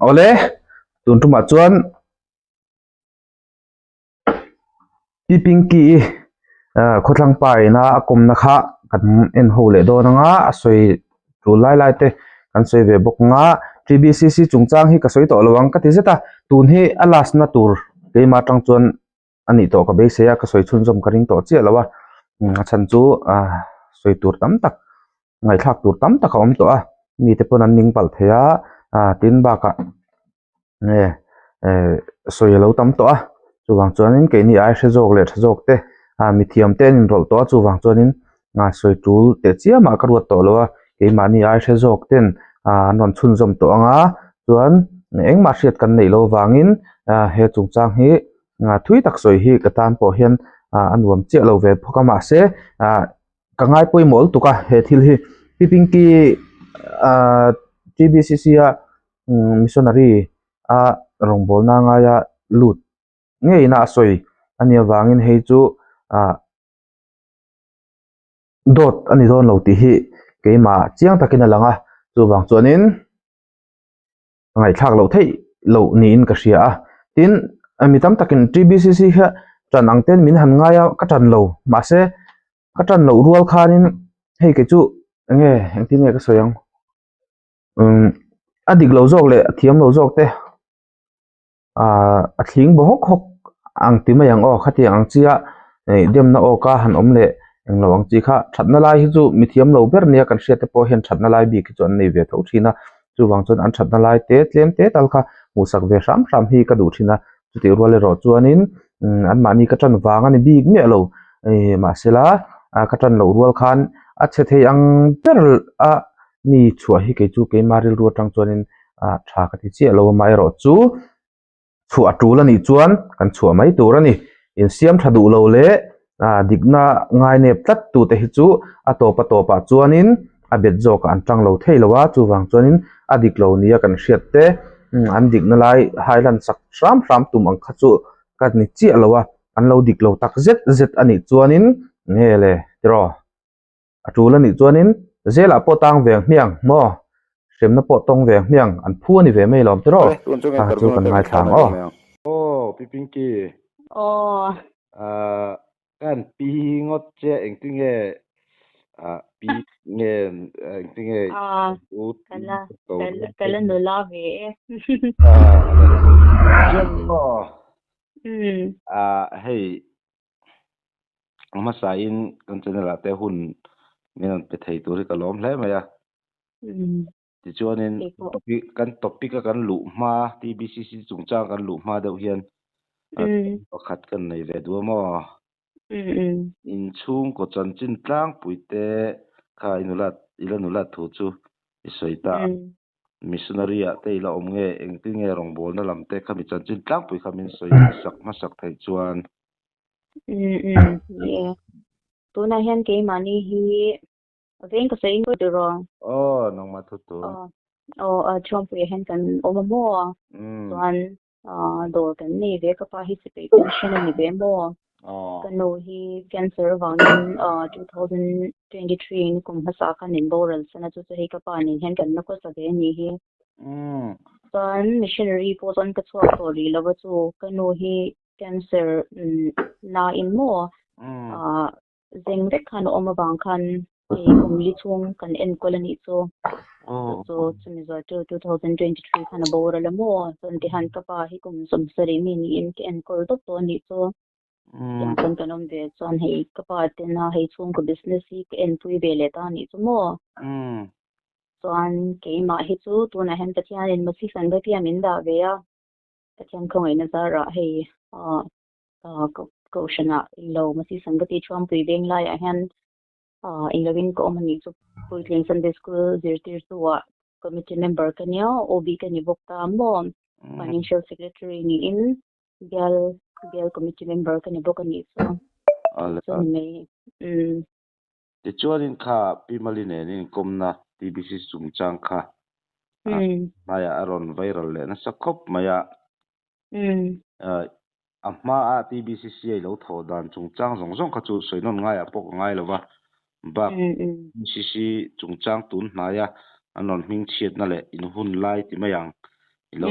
Awle, tun tumah chuan Pi Pinky khawthlang pa ina a kawmna kha kan en ho leh dawn anga a sawi tul lai lai te kan sawi ve bawk anga T_B_C_C chungchang hi ka sawi tawh lo ang ka ti zet a tun hi a last na tur keimah atang chuan a nih tawh ka beisei a ka sawi chhunzawm ka ring tawh chiah lo a a chhan chu ah sawi tur tam tak ngaihthlak tur tam tak a awm tawh a mite pawn an ning palh thei a ah tin bakah nge eh sawi a lo tam tawh a chuvang chuanin keini ai hre zawk leh tha zawk te ah mithiam te an inrawlh tawh a chuvang chuanin ah sawi tul teh chiam ah ka ruat tawh lo a keimahni ai hre zawk ten ah an rawn chhunzawm tawh ang a chuan engmah hriat kan neih loh avangin ah he chungchang hi ah thui tak sawi hi ka tan pawh hian ah a nuam chiah lo ve phawk a mahse ah ka ngai pawimawh lutuk a he thil hi Pi Pinky ah T_B_C_C a missionary a rawngbawlna ngaia lut ngeiin a sawi a nih avangin hei chu ah dawt a ni dawn lo tih hi keimah chiang takin a lang a chuvang chuanin ka ngaihthlak loh theih loh niin ka hria a tin mi tam takin T_B_C_C kha tan ang ten min han ngai a ka tan lo mahse ka tan loh rual khanin hei kei chu enge engtin nge ka sawi ang umm a dik lo zawk leh a thiam lo zawk te ahh a thling baw hawk hawk ang ti mai ang aw khatiang ang chia ih demna awka han awm leh englo ang chi kha thatna lai hi chu mithiam lo ber nia kan hriat te pawh hian thatna lai bik hi chu an nei ve tho thin a chuvang chuan an thatna lai te tlem te tal kha hmuhsak ve hram hram hi ka duh thin a chutih rual erawh chuanin umm anmahni ka tan vang a ni bik miah lo ih mahsela ah ka tan loh rual khan a chhe thei ang ber a mi chhuah hi kei chu keima rilru atang chuanin ah tha ka ti chiah lo amaherawh chu chhuah a tul a nih chuan kan chhuah mai tur a ni insiam tha duh lo leh ah dikna ngai nep tlat tu te hi chu a tawp a tawp ah chuanin a bet zawk ah an tang lo thei lo a chuvang chuanin a dik lo nia kan hriat te an dikna lai hai lan sak hram hram tum ang kha chu ka ni chiah lo a an lo dik lo tak zet zet a nih chuanin nge le tiraw. A tul a nih chuanin zelah pawh tang ve ang hmiang maw? Hremna pawh tawng ve ang hmiang an phu a ni ve mai lawm tiraw? Kha chu kan ngaithla ang aw. Aw Pi Pinky. Aw. Ahh ka han pi ngawt che engtinge ah pi nge engtinge Ah u ka la ka la ka la nula ve e. Ah chuan maw Umm. Ah hei A hmasain kan channel ah te hun min rawn pe thei tur hi ka lawm hle mai a. Tichuanin topic kan topic a kan luh hma T_B_C_C chungchang kan luh hma deuh hian pakhat kan nei ve duh a maw? Inchhungkaw chanchin tlangpui te kha i nulat i la nulat thu chu i sawi ta a. Missionary ah te i la awm nge engtin nge rawngbawlna lam te kha mi chanchin tlangpui kha min sawi sak hmasak theih chuan. Umm umm ni e. Tunah hian keimahni hi veng ka sawi ngawt tur aw. Aw nangmah thu tur. Aw aw a Thuampuiah hian kan awm a maw? Chuan dawr kan nei ve ka pa hi sipai pension a ni ve maw? Ka nu hi cancer avangin 2023 in kum hmasa khan min boral san a chu chu hei ka pa nen hian kan la khawsa ve a nih hi. Chuan missionary pawh chuan ka chhuak tawh rih lo a chu ka nu hi Cancer na in maw zeng vek khan a awm avang khan hei kum li chhung kan enkawl a nih chu. Chu chumi zawh chu 2023 khan a boral a maw chuan tihan ka pa hi kum 70 mi niin ka enkawl tawp tawh a nih chu. Tiang chuan kan awm ve chuan hei ka pa tena hei chhungkaw business hi ka enpui ve leh ta a nih chu maw. Chuan keimah hi chu tunah hian Pathianin Masi Sangatia min dah ve a. Pathian khawngaihna zarah hei ah ah kohhranah englo Masi Sangati Thuampui veng laiah hian ah engloin ka awm a nih chu Puitling Sunday School zirtirtu ah committee member ka nia OB ka ni bawk ta maw Financial Secretary niin bial bial committee member ka ni bawk a nih chu chu ni mai umm. Tichuanin kha Pi Mali nen inkawmna TBC chungchang kha hmaiah a rawn viral leh nasa khawp mai a. A hmaa TBCC a ilo thawh dan chungchang zawng zawng kha chu sawi nawn ngaiah pawh ka ngai lo va. Bak TBCC chungchang tun hnaia an rawn hmingchhiatna leh inhun lai ti mai ang. I lo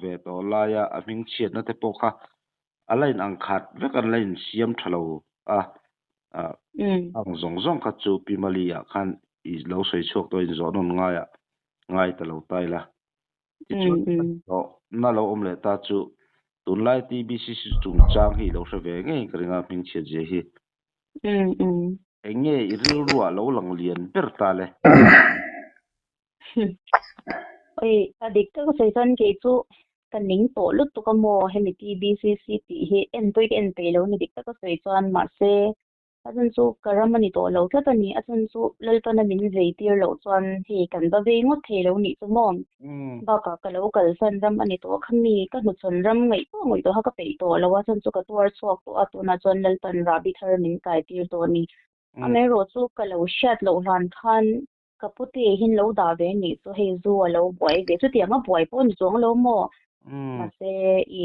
ve tawh laia a hming chhiatna te pawh kha a la in ang khat vek an la in siam tha lo a, ang zawng zawng kha chu Pi Mali ah khan i lo sawi chhuak tawh in zawh nawn ngai ah ngai ta lo ta ila. Tichuan na lo awm leh ta chu tunlai TBCC chungchang hi i lo hre ve ngei ka ring a hming chhiat zia hi. Eng nge i rilruah lo lang lian ber ta le? Oi, a dik tak a sawi chuan kei chu ka ning tawh lutuk a maw hemi TBCC tih hi en pawh hi ka en peih lo a ni dik tak a sawi chuan mahse a chhan chu ka ram a ni tawh lo tlat a ni a chhan chu Lalpana min vei tir loh chuan hei kan va vei ngawt thei lo nih chu maw bakah ka lo kalsan ram a ni tawh a khami ka hnuchhawn ram ngaihtuah ngaihtuah kha ka peih tawh lo a chhan chu ka tuar chhuak tawh a tunah chuan Lalpan rahbi thar min kai tir tawh a ni amaherawh chu ka lo hriat loh hlan khan Ka pute hian lo dah ve nih chu hei zu a lo buai ve chutiang a buai pawh ni chuang lo maw? Mahse i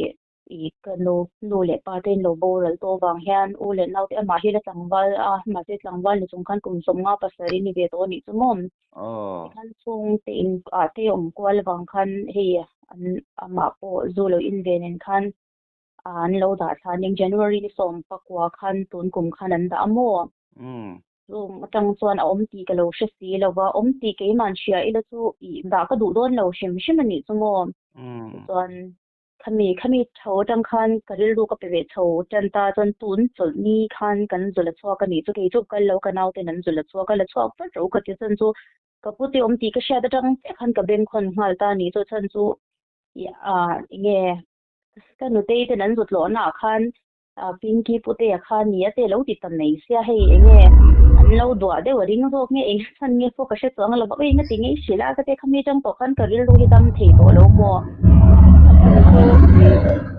i ka nu nu leh pa te in lo boral tawh vang hian u leh nau te amah hi la tlangval a mahse tlangval ni chung khan kum 50 pasarih ni ve tawh nih chu maw? Tikhan chhung te in ah te awm kual vang khan hei an amah pawh zu lo in ve nen khan an lo dah thla ning January ni 19 khan tun kum khan an dah a maw? Chung atang chuan a awm tih ka lo hre si lo va, awm tih keimahn hria ila chu ih dah ka duh dawn lo hrim hrim a nih chu maw? Tichuan khami khami tho atang khan ka rilru ka pe ve chho tan ta chuan tun chawlh ni khan kan zul a chhuak a nih chu kei chu kal lo ka nauten an zul a chhuak a la chhuak vat ro ka ti chhan chu ka pute awm tih ka hriat atang chiah khan ka bengkhawn nghal ta a nih chu chhan chu ih ah enge ka nutei ten an zut hlawhna ah khan Pinky Putea kha nia te lo ti ta mai sia hei enge an lo duah deuh a ring zawk nge eng chhan nge pawh ka hre chuang lo va ui engati nge i hrilh a ka te khami atang tawh khan ka rilru hi dam thei tawh lo maw a chhan chu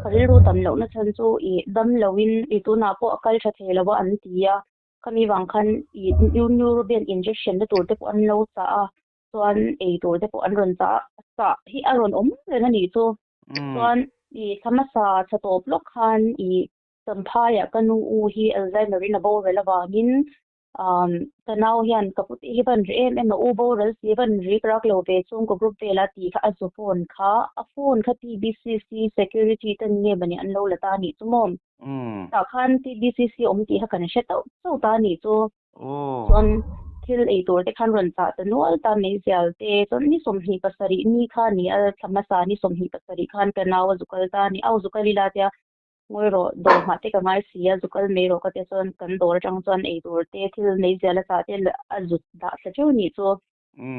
ka rilru dam lohna chhan chu ih dam lo in ih tunah pawh a kal tha thei lo a an ti a khami vang khan ih neurobian injection na tur te pawh an lo chah a chuan ei tur te pawh an rawn chah chah hi a rawn awm reng a nih chu. Chuan i thla hmasa tha tawp lawk khan i Champhaiah ka nu u hi Alzheimer in a boral avangin ka nau hian ka pute hi van ri em em a u boral si van rik rak lo ve chhungkaw group vela tih kha a zu phone kha a phone kha TBCC security ten nge mawni an lo la ta anih chu maw? Tah khan TBCC awm tih kha kan hre tauh chauh ta anih chu. Chuan thil ei tur te khan rawn chah ta nual ta mai zial te chuan ni 27 ni kha ni a thla hmasa ni 27 khan ka nau a zu kal ta a ni au zu kal ila tia ngawi rawh dawr nghah te ka ngai si a zu kal mai rawh ka tia chuan kan dawr atang chuan ei tur te thil mai zial a chah te a zu dah thla teuh a nih chu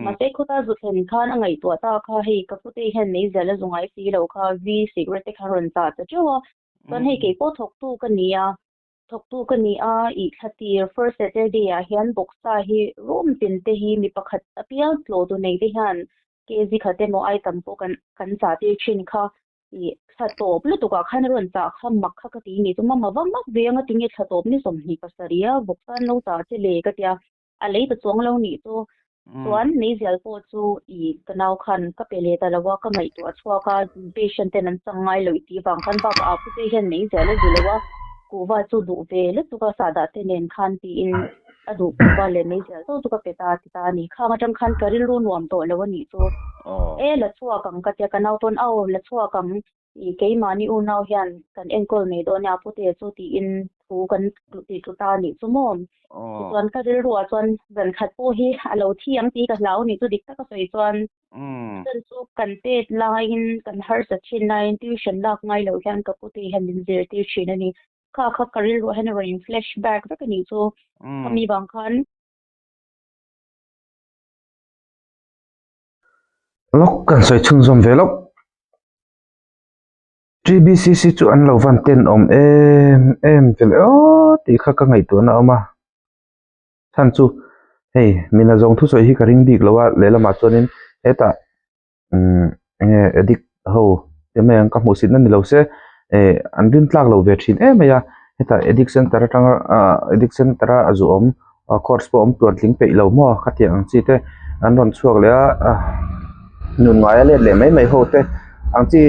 mahse khawta zu thlen khan a ngaihtuah ta kha hei ka pute hian mai zial a zu ngai si lo kha v cigarette te khan rawn chah ta teuh a chuan hei keipawh thawktu ka ni a. Thawktu ka ni a, ih thla tir first Saturday ah hian Bawksa hi room tin te hi mi pakhat apiang tlawh tu nei te hian kg khat emaw ai tam pawh kan kan chah tir thin kha ih thla tawp lutuk ah khan a rawn chah kha mak kha ka ti ni chu mama va mak ve anga tinge thla tawp ni 27 a Bawksa an lo chah che le ka tia a lei ta chuang lo nih chu chuan meizial pawh chu ih ka nau khan ka pe leh ta lo a ka ngaihtuah chhuak a patient ten an chang ngai lo i tih vang khan bakah a pute hian meizial a zu lo a kuhva chu duh ve lutuk a sahdah te nen khan tiin a duh kuhva leh meizial chauh chu ka pe ta ti ta a ni khang atang khan ka rilru nuam tawh lo a nih chu e la chhuak ang ka tia ka nau pawn au la chhuak ang Ih keimahni unau hian kan enkawl mai dawn nia pute chu tiin thu kan tih tlu ta anih chu maw? Tichuan ka rilruah chuan zan khat pawh hi a lo thi ang tih ka hlau anih chu dik taka sawi chuan chan chu kan tet laiin kan harsat thin laiin tuition lak ngai loh hian ka pute hian min zirtir thin a ni. Kha kha ka rilruah hian a rawn in flash back vek anih chu. Khami vang khan. Lawk kan sawi chhunzawm ve lawk. TBCC chu an lo van ten awm em em vel aw tih kha ka ngaihtuahna a awm a chhan chu hei mina zawng thusawi hi ka ring bik lo a lehlamah chuanin hetah umm enge addict ho te mai ang ka hmuh sitna ni lo se eh an rin tlak lo ve thin em mai a hetah addict center atanga ah addict center a zu awm course pawh awm tuan tling peih lo maw khatiang ang chi te an rawn chhuak leh a nun ngaia let leh mai mai ho te ang chi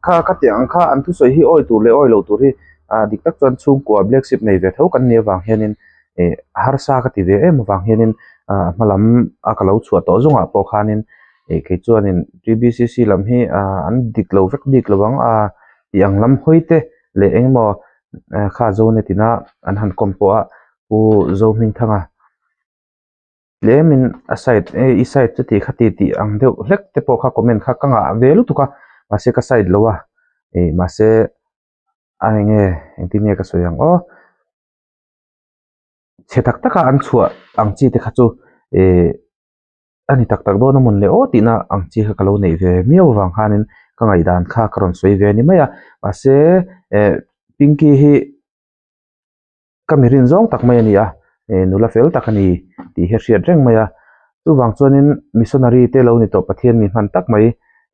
kha khatiang ang kha an thusawi hi awi tur leh awi loh tur hi ah dik tak chuan chhungkua black sheep nei ve tho kan nih avang hianin ih harsa ka ti ve em avang hianin ah hma lam a ka lo chhuah tawh zawngah pawh khanin. Ih kei chuanin T_B_C_C lam hi ah an dik lo vek bik lo ang a tih ang lam hawi te leh eng emaw kha Zonet ina an han kawm pawh a Pu Zohmingthanga tlemin a side eh i side chu tih kha ti tih ang deuh hlek te pawh kha comment kha ka ngah ve lutuk a mahse ka side lo a ih mahse a enge engtin nge ka sawi ang aw. Chhe tak taka an chhuah ang chi te kha chu ih a ni tak tak dawn a mawn le aw tihna ang chi kha ka lo neih ve miau avang khanin ka ngaihdan kha ka rawn sawi ve a ni mai a mahse eh Pinky hi ka mi rin zawng tak mai a ni a eh nula fel tak a ni tih hi a hriat reng mai a chuvang chuanin missionary te lo ni tawh Pathian mi hman tak mai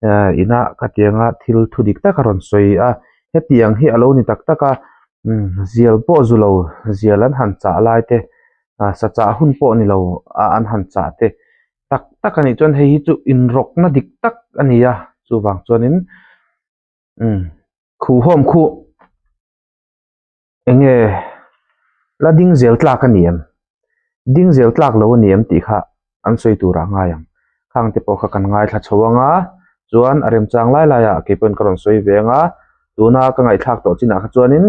eh inah ka tianga thil thu dik tak a rawn sawi a hetiang hi a lo ni tak tak a umm zial pawh zu lo zial an han chah lai te ah sa chah hun pawh ni lo a an han chah te tak tak a nih chuan hei hi chu inrawkna dik tak a ni a chuvang chuanin umm khuhawm khuh eng nge la ding zel tlak a ni em ding zel tlak lo a ni em tih kha an sawi tur ah ngai ang khang te pawh kha kan ngaithla chho ang a chuan a remchang lai lai ah kei pawhin ka rawn sawi ve ang a tuna ka ngaihthlak tawh chinah kha chuanin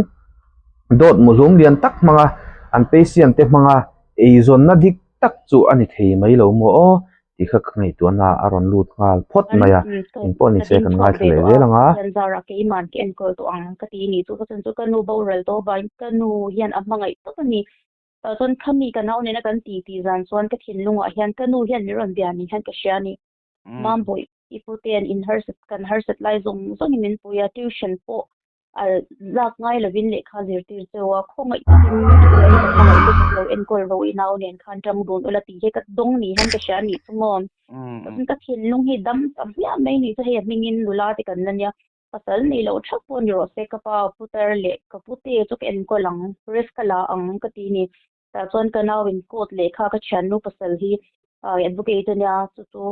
dawt muhlum lian tak hmanga an patient te hmanga eizawnna dik tak chu a ni thei mai lo maw aw tih kha ka ngaihtuahna a rawn lut nghal phawt mai a engpawh ni se kan ngaithla leh zel ang a. Zanzara keiman ka enkawl tawh ang ka ti ni chu ka chuan chu ka nu boral tawh avangin ka nu hian a hmangaih tawp a ni. Tah chuan khami ka nau nena kan ti tih zan chuan ka thinlungah hian ka nu hian min rawn bia ni hian ka hria a ni. Mambawi i pute an in harsat kan harsat lai zawng zawngin min pui a tuition pawh a lak ngai lovin lehkha zirtir cheu a khawngaih takin ka hmangaih lutuk lo enkawl ro i nau nen khan tang dun ula tih hi ka dawng ni hian ka hria a nih chu maw. Chuan ka thinlung hi dam ta hmiah mai ni chu hei a hmingin nula te kan la nia pasal nei loh thap pawh ni rawh se ka pa putar leh ka pute chu ka enkawl ang risk ka la ang ka ti ni. Tah chuan ka nau in court lehkha ka thiannu pasal hi advocate a nia chu chu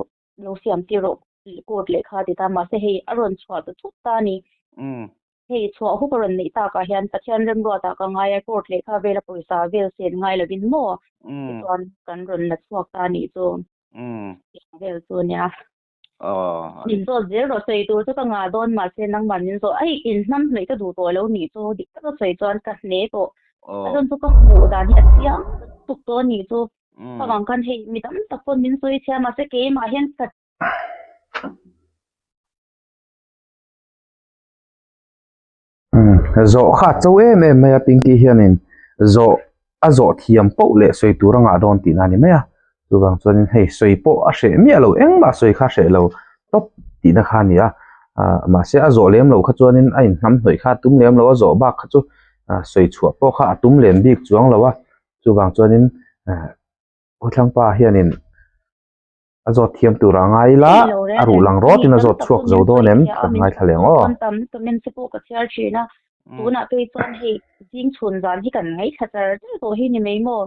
lo siam tir rawh court lehkha a ti ta mahse hei a rawn chhuah ta thut ta a ni. Hei chhuah hup a rawn neih takah hian Pathian remruatah ka ngai a court lehkha vela pawisa vel sen ngai lovin maw tichuan kan rawn la chhuak ta a nih chu tiang vel chu a nia. Min zawt zel rawh sawi tur chu ka ngah dawn mahse nangmah min zawh ai in hnam hlawih ka duh tawh lo nih chu dik taka sawi chuan ka hne tawh a chuan chu ka hmuh dan hi a chiang tuk tawh a nih chu avang khan hei mi tam tak pawn min sawi chhia mahse keimah hian ka Zawh kha a cho em em mai a Pinky hianin zawh a zawh thiam poh leh sawi tur a ngah dawn tihna a ni mai a chuvang chuanin hei sawi pawh a hreh miah lo engmah sawi kha a hreh lo tawp tihna kha a ni a ah mahse a zawh lem loh kha chuanin a inhnam hnawih kha a tum lem lo a zawh bak kha chu ah sawi chhuah pawh kha a tum lem bik chuang lo a chuvang chuanin ah khawthlangpa hianin. A zawt thiam tur a ngai ila a ruh lang rawt in a zawt chhuak zo dawn em kan ngaithla leh ang aw. Tam comment te pawh ka chhiar thin a tunah phei chuan hei zing chhun zan hi kan ngaithla char char tawh hi ni mai maw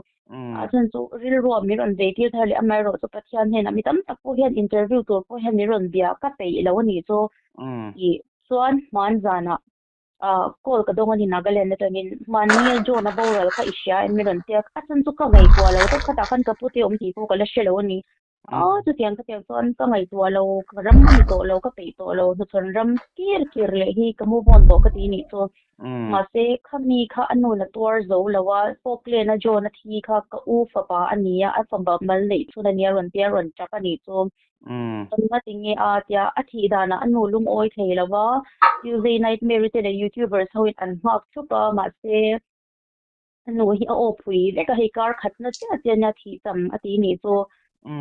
a chhan chu rilru ah min rawn vei tir thar leh amaherawh chu Pathian hnenah mi tam tak pawh hian interview tur pawh hian min rawn bia ka peih lo a nih chu tih chuan hman zanah ah call ka dawng a ni Nagaland atangin mahni John a boral kha i hria em min rawn tia a chhan chu ka ngaihtuah lo tawp khatah khan ka pute awm tih pawh ka la hre lo a ni a chutiang khatiang chuan ka ngaihtuah lo ka ram a ni tawh lo ka peih tawh lo hnuchhawn ram kir kir leh hi ka move on tawh ka ti nih chu mahse khami kha a nu la tuar zo lo a Falkland a John a thi kha ka u fapa a ni a a fapa mal neih chhun a nia rawn tia rawn tap a nih chu Engati nge a tia a thih danah a nu lungawi thei lo va, Tuesday Nightmare te leh YouTubers hoin an nghak thup a, mahse a nu hi a aw phui vek a, hei kar khatna chiah chiah nia thih cham a ti nih chu.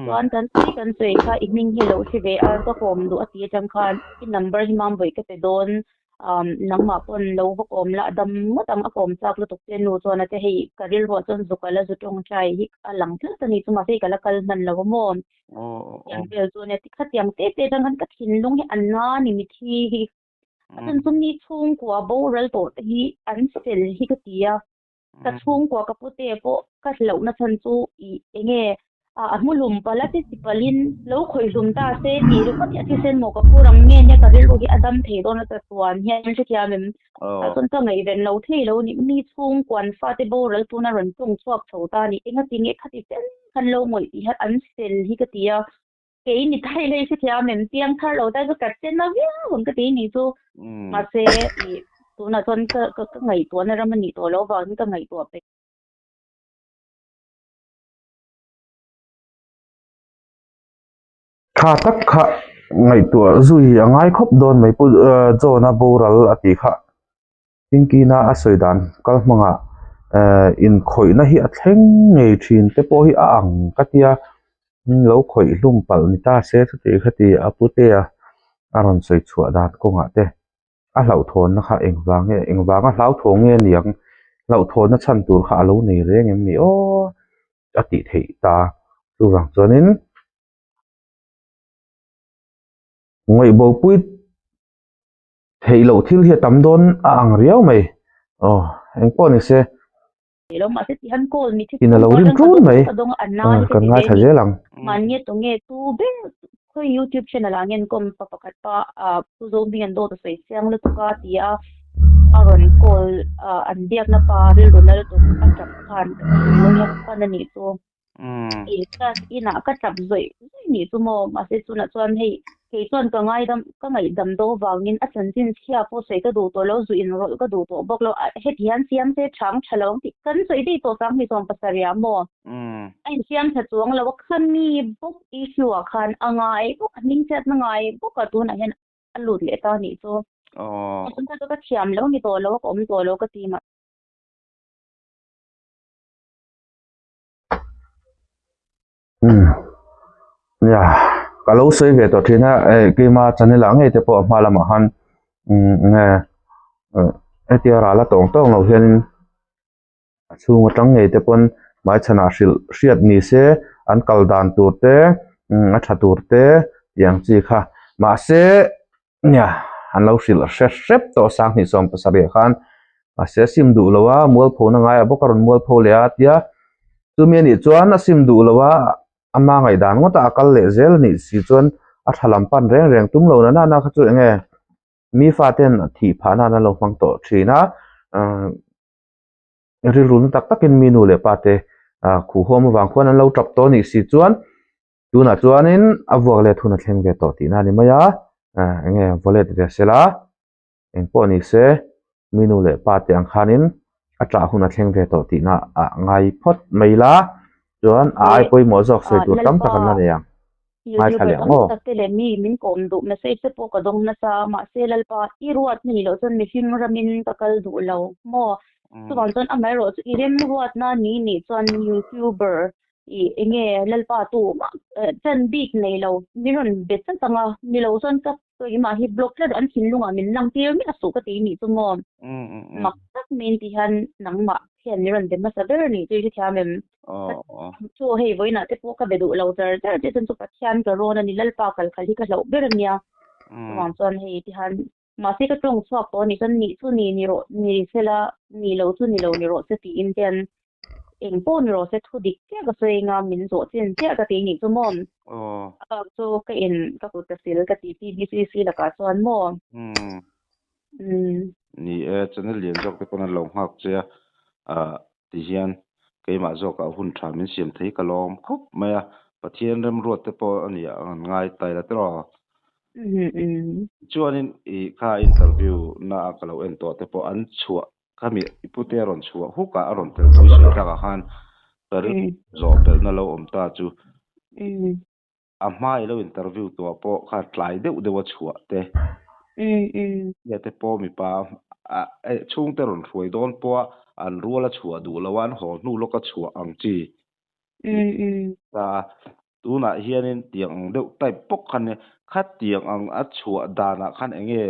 Chuan kan sawi kan sawi kha i hming hi lo hre ve a, ka kawm duh a ti atang khan i number hi Mambawi ka pe dawn, nangmah pawn lo va kawm la, a dam ngawt ang a kawm chak lutuk che nu chuan a ti a, hei ka rilruah chuan zu kal a zu tawngtai hi a lang tlat a ni chu, mahse hei ka la kal hman lo a maw. Tiang vel chu ania tikha tiang te te atang khan ka thinlung hi a na ni mithi hi a chhan chu mi chhungkua boral tawh te hi an fel hi ka ti a ka chhungkua ka pute pawh ka hlauh na chhan chu ih enge a hmu hlum palh a ti chi palh in lo khawih hlum ta se tih ringawt hi a thisen maw ka phur ang nge nia ka rilru hi a dam thei dawn a chatuan hian hrethiam em ah chuan ka ngaihven lo thei lo ni mi chhungkuan fate boral tuna rawn tawng chhuak chho ta ni engati nge khati chen khan lo ngawih tih hian an fel hi ka ti a. Kei ni thai lei hrethiam em piang thar lo ta chu ka che na viau ang ka ti ni chu. Mahse i tunah chuan ka ka ka ngaihtuahna ram a nih tawh loh avangin ka ngaihtuah peih. Tha tak kha ngaihtuah zui a ngai khawp dawn mai Pu John-a boral a tih kha. Pinkina a sawi dan kal hmangah eh inkhawihna hi a thleng ngei thin te pawh hi a ang ka tia lo khawih hlum palh ni ta se chuti khati a putea a rawn sawi chhuah dan kawngah te a hlauhthawnna kha engvang nge engvanga hlauthawng nge aniang hlauhthawnna chhan tur kha a lo nei reng em ni aw a tih theih ta chuvang chuanin ngaihbopui Theih loh thil hi a tam dawn a ang riau mai. Aw, eng pawh ni se. In a lo rim ṭun mai. Aw, kan ngaithla zel ang. Inah ka tap zawih zawih nih chu maw mahse chunah chuan hei kei chuan ka ngaidam ka ngaihdam do vangin a chanchin chhia pawh sawi ka duh tawh lo zu inrawlh ka duh tawh bawk lo a heti hian siam se chhang tha lo ang tih kan sawi daih tawh sang hnih 70 ah maw a insiam tha chuang lo a khami bawk issue ah khan a ngai bawk a hming chhiatna ngai bawk a tunah hian a lut leh ta nih chu chu ka thiam lo ni tawh lo a ka awm tawh lo ka ti mah. Umm nia ka lo sawi ve tawh thin a eh keima channel ah ngei te pawh a hma lamah khan umm enge hetia ral a tawng tawng loh hianin a chhung atang ngei te pawn hmaichhanah hrilh hriat ni se an kal dan tur te umm a tha tur te tih ang chi kha mahse Nia, an lo hrilh hre hrep tawh 27 ah khan mahse a sim duh lo a, mualphona ngaiah bawk a rawn mualpho leh a tia chumi anih chuan a sim duh lo a, ama ngaihdan ngawtah a kal leh zel anih si chuan a tha lam pan reng reng tum lo na na na kha chu eng nge mi faten thih phah nan an lo hmang tawh thin a, rilru na tak takin mi nu leh pa te khuhawm avang khuan an lo tap tawh anih si chuan. Tunah chuanin a vuak let hun a thleng ve tawh tihna a ni mai a, eng nge vaw let ve sela, eng pawh ni se mi nu leh pa te ang khanin a ṭah hun a thleng ve tawh tihna ah ngai phawt mai ila, chuan a ai pawimawh zawk sawi tur tam tak an la nei ang. Ngaithla leh ang aw. Tam tak te leh mi min kawm duh message te pawh ka dawng nasa a, mahse Lalpa i ruatna ni loh chuan mihring ramin ka kal duh lo maw? Chuvang chuan amaherawh chu i remruatna ni nih chuan youtuber I enge Lalpa tu chan bik nei lo min rawn be chat ang a, ni lo chuan ka keimah hi block tlat an thinlungah min lang tir miah suh ka ti nih chu maw? Mak tak min ti hian nangmah hian min rawn be hmasa ber nih chu i hrethiam em? Chu hei vawiinah te pawh ka be duh lo char char che chuan chu Pathian ka rawn a ni Lalpa kal khalh hi ka hlauh ber a nia. Chuvang chuan hei ti hian mahse ka tawng chhuak tawh a nih chuan nih chu ni ni rawh ni sela ni lo chu ni lo ni rawh se tiin te an eng pawh ni rawh se thu dik chiah ka sawi anga min zawh chin chiah ka ti nih chu maw a bak chu ka in ka kut ka sil ka ti TBCC lakah chuan maw umm. Ni e, channel lian zawk te pawn an lo nghak che a, ah ti hian keimah zawkah hun tha min siam thei ka lawm khawp mai a, Pathian remruat te pawh a ni ang an ngai ta ila tiraw. Chuanin i kha interview na a ka lo en tawh te pawh an chhuah khami i pute a rawn chhuah huk a, a rawn tel pui sawi takah khan ka rilru zawh belhna lo awm ta chu a hma i lo interview tuah pawh kha tlai deuh deuh a chhuah te nia te pawh mipa chhungte rawn hruai dawn pawha an rual a chhuah duh lo a an haw hnu lawk a chhuah ang chi ta a tunah hianin tiang ang deuh type bawk kha nia khatiang ang a chhuah danah khan enge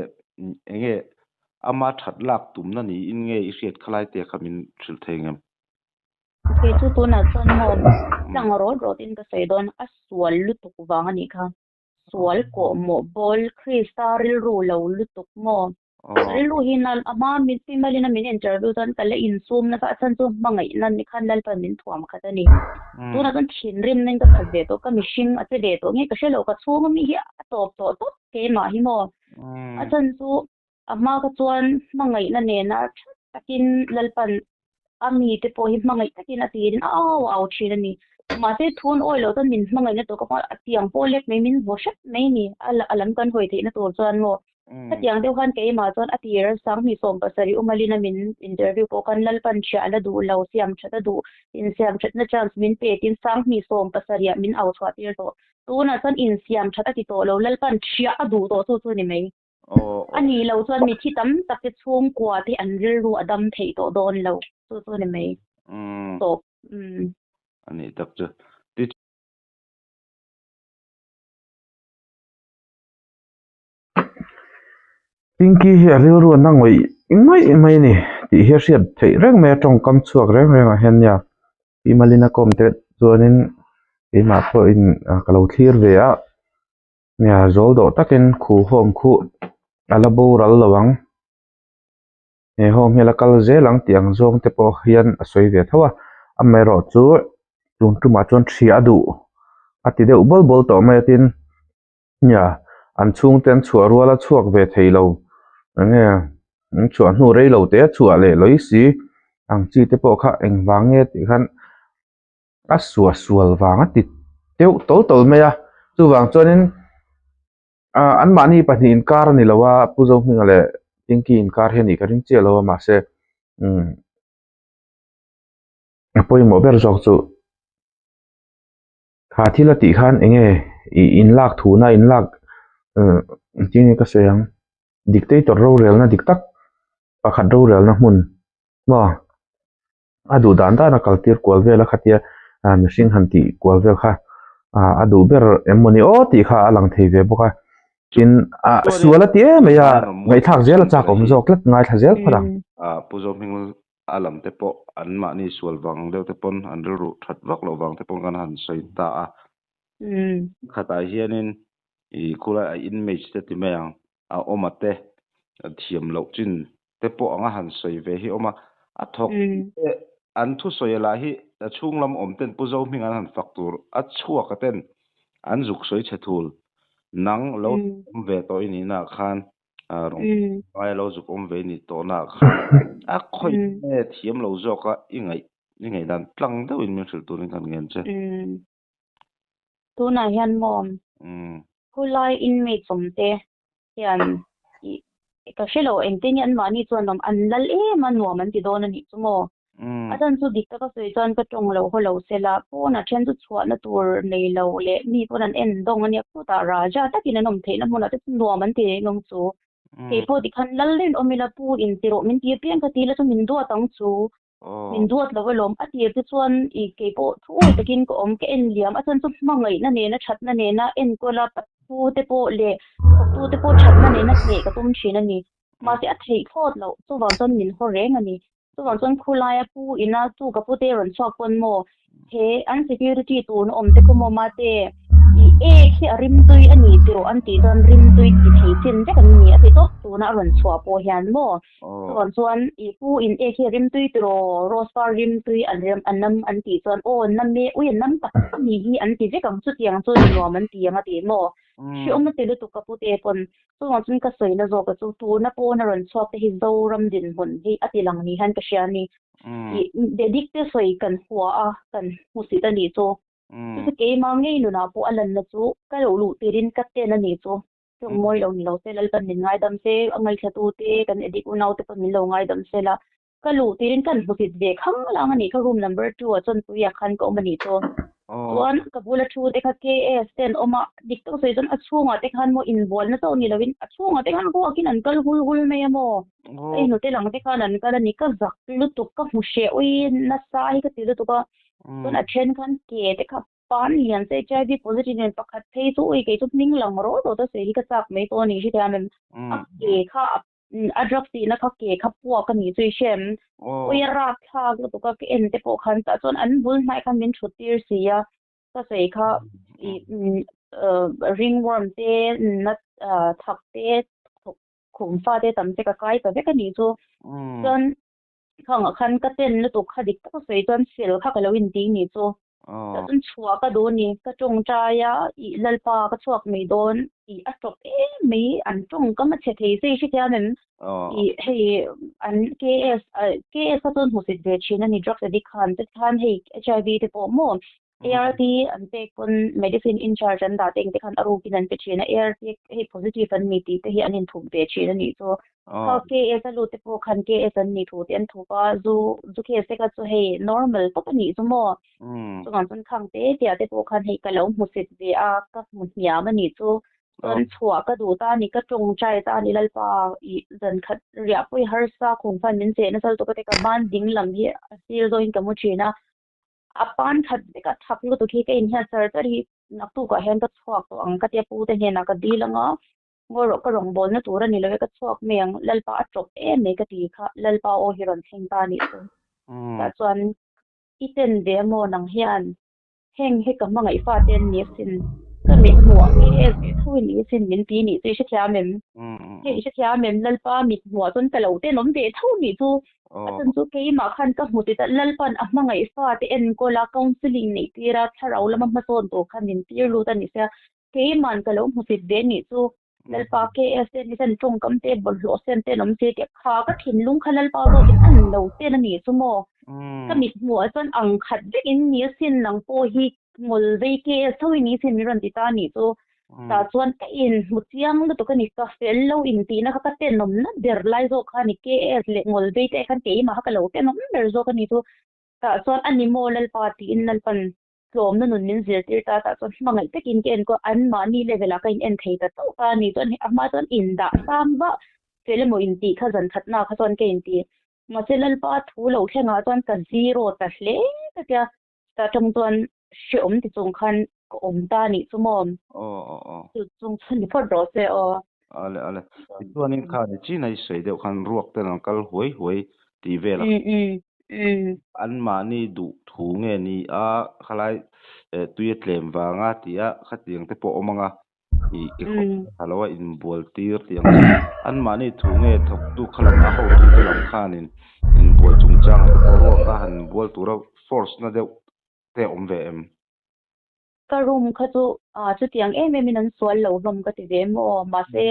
enge ama that lak tumna niin nge i hriat khalai te kha min hrilh thei ngem. Kei chu tunah chuan maw tlang rawt rawt in ka sawi dawn a sual lutuk vang a nih kha. Sual kawh mawh bawl Krista rilru lo lutuk maw. Rilru hi nal a hma min pi malin a min interview chuan ka la insum nasa a chhan chu hmangaihna ni khan Lalpan min thuam khat a ni. Tunah chuan thinrim na in ka khat ve tawh ka mihring a che ve tawh nge ka hre lo ka chhung ami hi a tawp tawh tawp keimah hi maw. A chhan chu A hma kha chuan hmangaihna nena tha takin Lalpan a mite pawh hi hmangaih takin a tirin a au au thin a ni. Mahse thun awi loh chuan min hmangaihna tur ka hma a tiang pawh lek mai min vaw hrep mai ni a lam kan hawi theihna tur chuan maw. Khatiang deuh khan keimah chuan a tir 2017 umalin a min interview pawh khan Lalpan chhiah a la duh lo, siam that a duh, insiam thatna chance min pe tin 2017 ah min au chhuah tir tawh. Tunah chuan insiam that a ti tawh lo, Lalpan chhiah a duh tawh chu chu ni mai. A nih loh chuan mithi tam tak te chhungkua te an rilru a dam theih tawh dawn lo, chu chu ni mai. Tawp. A nih tak chu. Pinky hi a rilru a na ngawih ngawih mai a ni tih hi a hriat theih reng mai a tawngkam chhuak reng reng ah hian nia Pi Malina kawm te chuanin keimah pawhin ka lo thlir ve a nia zawl dawh takin khu home khu a la boral lo ang he home hi a la kal zel ang tih ang zawng te pawh hian a sawi ve tho a amaherawhchu tun tumah chuan ṭhia a duh a ti deuh bawl bawl tawh mai a tin. Nia, an chhungte an chhuah rual a chhuak ve thei lo. Enge an chhuah hnu rei lo te a chhuah leh lawi si ang chi te pawh kha engvang nge tih khan a suah sual vang a ti deuh tawl tawl mai a. Chuvang chuanin ah anmahni pahnih inkar a ni lo a, Pu Zohminga leh Pinky inkar hi a nih ka ring chiah lo a mahse umm a pawimawh ber zawk chu. Kha thil a tih khan eng nge ih inlak thuna inlak uh engtin nge ka sawi ang dictator rorelna dik tak pakhat rorelna hmun maw a duh dan dan a kal tir kual vel a khatia ah mihring han tih kual vel kha ah a duh ber em mawni aw tih kha a lang thei ve bawk a tin ah sual a ti em mai a ngaihthlak zel a chak awm zawk tlat ngaithla zel phawt ang. Ah Pu Zohming a lam te pawh an mahni sual vang deuh te pawn an rilru that vak loh vang te pawn kan han sawi ta a. Khatah hianin ih khulai a inmates te ti mai ang a awm a te thiam loh chin te pawh anga han sawi ve hi awm a. A thawk te an thusawi lah hi a chhung lam awm ten Pu Zohming an han fak tur a chhuak a ten an zuk sawi chhe thul nang lo awm ve tawh i nihna ah khan rawn ngai lo zuk awm ve ni tawhna ah khan a khawih nge thiam lo zawk a i ngaih i ngaihdan tlang deuhin min hrilh turin kan ngen che. Tunah hian maw khulai inmates awm te hian ka hre lo engtin nge anmahni chuan an lal em a nuam an ti dawn a nih chu maw. A chan chu dik taka sawi chuan ka tawng lo haw lo sela, pawnah then chu chhuahna tur nei lo leh mi pawn an en dawng a nia, khutah raja takin an awm theihna hmunah te chu nuam an ti reng ang chu. Kei pawh tikhan lal rin awm ila pu in ti rawh min ti apiang ka ti ila chu min duat ang chu. Min duat lo alawm a tir te chuan i kei pawh thu awi takin ka awm ka en liam a chan chu hmangaihna nena thatna nena enkawl a pathu te pawh leh thawktu te pawh thatna nena hneh ka tum thin a ni. Mahse a theih thlawt loh chuvang chuan min haw reng a ni. Chuvang chuan khulaia pu ina chu ka pute rawn chhuak pawn maw he an security tun awm te khaw maw mate i ek hi a rimtui a ni tih rawh an tih chuan rimtui ti thei chin vek an ni a ti tawp tuna a rawn chhuah pawh hian maw chuvang chuan i pu in ek hi a rimtui ti rawh rose par rimtui an rem an nam an tih chuan aw nam e ui an nam tak tak ni hi an ti vek ang chutiang chu ni nuam an ti ang a ti maw hreawm a ti lutuk ka pute pawn Chuvang chuan ka sawina zawk a chu tuna pawn a rawn chhuak te hi Zoram dinhmun hi a ti lang ni hian ka hria a ni. Ih Dedik te sawi kan hua a, kan hmusit a nih chu. Chu chu keimah ngei nunah pawh a lanna chu ka lo luh tirin ka ten a nih chu. Tawng mawi lo ni lo se Lalpan min ngaidam se, a ngaihthla te kan edik unau te pawh min lo ngaidam se la. Ka luh tirin kan hmusit ve khang lang a nih kha room number 2 ah chuan puia khan ka awm a nih chu. Chuan ka bula thu te kha KS te an awm a, dik tak sawi chuan a chhungah te khan maw inbualna chauh ni lovin a chhungah te khan ruakin an kal hul hul mai a maw. Ka inhnute lang te khan an kal a ni, ka zak lutuk ka hmu hreh ui nasa hi ka ti lutuk a. Chuan a then khan ke te kha pan lian se HIV positive nen pakhat phei chu ui kei chu hming lang rawt rawt a sawi hi ka chak mai tawh a ni hrethiam em. A ke kha a a drugs tihna kha ke kha puak a nih chu i hrem. Ui a rap thlak lutuk a ka en te pawh khan tah chuan an bul hnaih khan min thut tir si a ka sawi kha ih ringworm te na thak te thawk khum fa te tam te ka kai ta vek a nih chu. Chuan khangah khan ka ten lutuk kha dik tak a sawi chuan fel kha ka lo inti nih chu. Tah chuan chhuah ka duh a ni, ka tawngtai a, ih Lalpa ka chhuak mai dawn tih a tawp em mai, an tawngkam a chhe thei zai hrethiam em? Ih hei an KS KS kha chuan hmusit ve thin a ni drugs addict khan te khan hei HIV te pawh maw? ART an pek pawn medicine in charge an dah te eng te khan a rukin an pe thin a, ART hei positive an ni tih te hi an inthup ve thin a nih chu. Kha KS a lut te pawh khan KS an nih thu te an thup a, zu zu case te kha chu hei normal tawp a nih chu maw. Chuvang chuan khang te te ah te pawh khan hei ka lo hmusit ve a, ka hmu hniam a nih chu. Chuan chhuah ka duh ta a ni, ka tawngtai ta a ni Lalpa ih zan khat riah pawh i harsa khum khan min cheh nasa lutuk a te ka ban ding lam hi a sir zawhin ka mu thin a. A pan khat vek a thak lutuk hi ka inhiat char char hi naktukah hian ka chhuak tawh ang ka tia pu te hnenah ka dil ang a, ngawi rawh ka rawngbawlna tur a ni lo e ka chhuak mai ang Lalpa a tawp em mai ka ti kha Lalpa aw hi rawn thleng ta a nih chu. Tah chuan i ten ve amaw nang hian Heng hi ka hmangaih fate an ni asin, ka mit hmuh nge ve tho i ni asin min ti nih chu i hrethiam em? Hei i hrethiam em Lalpa mit hmuh chuan ka lo tenawm ve tho nih chu, a chhan chu keimah khan ka hmu ti ta Lalpa'n a hmangaih fate enkawl a counselling neih tir a thlarau lama hmasawn tur khan min tir lut a ni sia, Keiman ka lo hmusit ve nih chu Lalpa KS te nisan tawngkam te bawlhhlawh sen te an awm si tih kha ka thinlung kha Lalpa zawkin an lo ten a nih chu maw? Ka mit hmuh ah chuan ang khat vek in ni asin nang pawh hi ngawl vei KS tho i ni sin min rawn ti ta nih chu. Tah chuan ka in hmu chiang lutuk a ni ka fel lo in tihna kha ka tenawmna ber lai zawk kha a ni KS leh ngawl vei te khan keimah kha ka lo tenawm ber zawk a ni chu. Tah chuan a ni maw Lalpa tiin Lalpan tlawmna nun min zirtir ta tah chuan hmangaih takin ka enkawl anmahni level ah ka in en thei ta chauh ta a ni chuan a hma chuan in dah sang vah fel emaw in tih kha zan khatna kha chuan ka in ti mahse Lalpa thu lo thlengah chuan ka zero ta hle ka tia tah tang chuan hreawm ti chung khan ka awm ta a nih chu maw chu chung chuan ni phawt rawh se aw. Ale ale tichuanin kha ni chin a i sawi deuh khan ruak ten an kal huai huai tih vel a. Anmahni duh thu nge ni a khalai tui a tlem vanga tih a khatiang te pawh awm ang a ih kekawr tha lo a inbual tir tih ang chu anmahni thu nge thawktu kha lam a hotu te lam khanin inbual chungchang te pawh ruak a han bual tura force na deuh te a awm ve em? Ka room kha chu chutiang em em in an sual lo hlawm ka ti ve maw mahse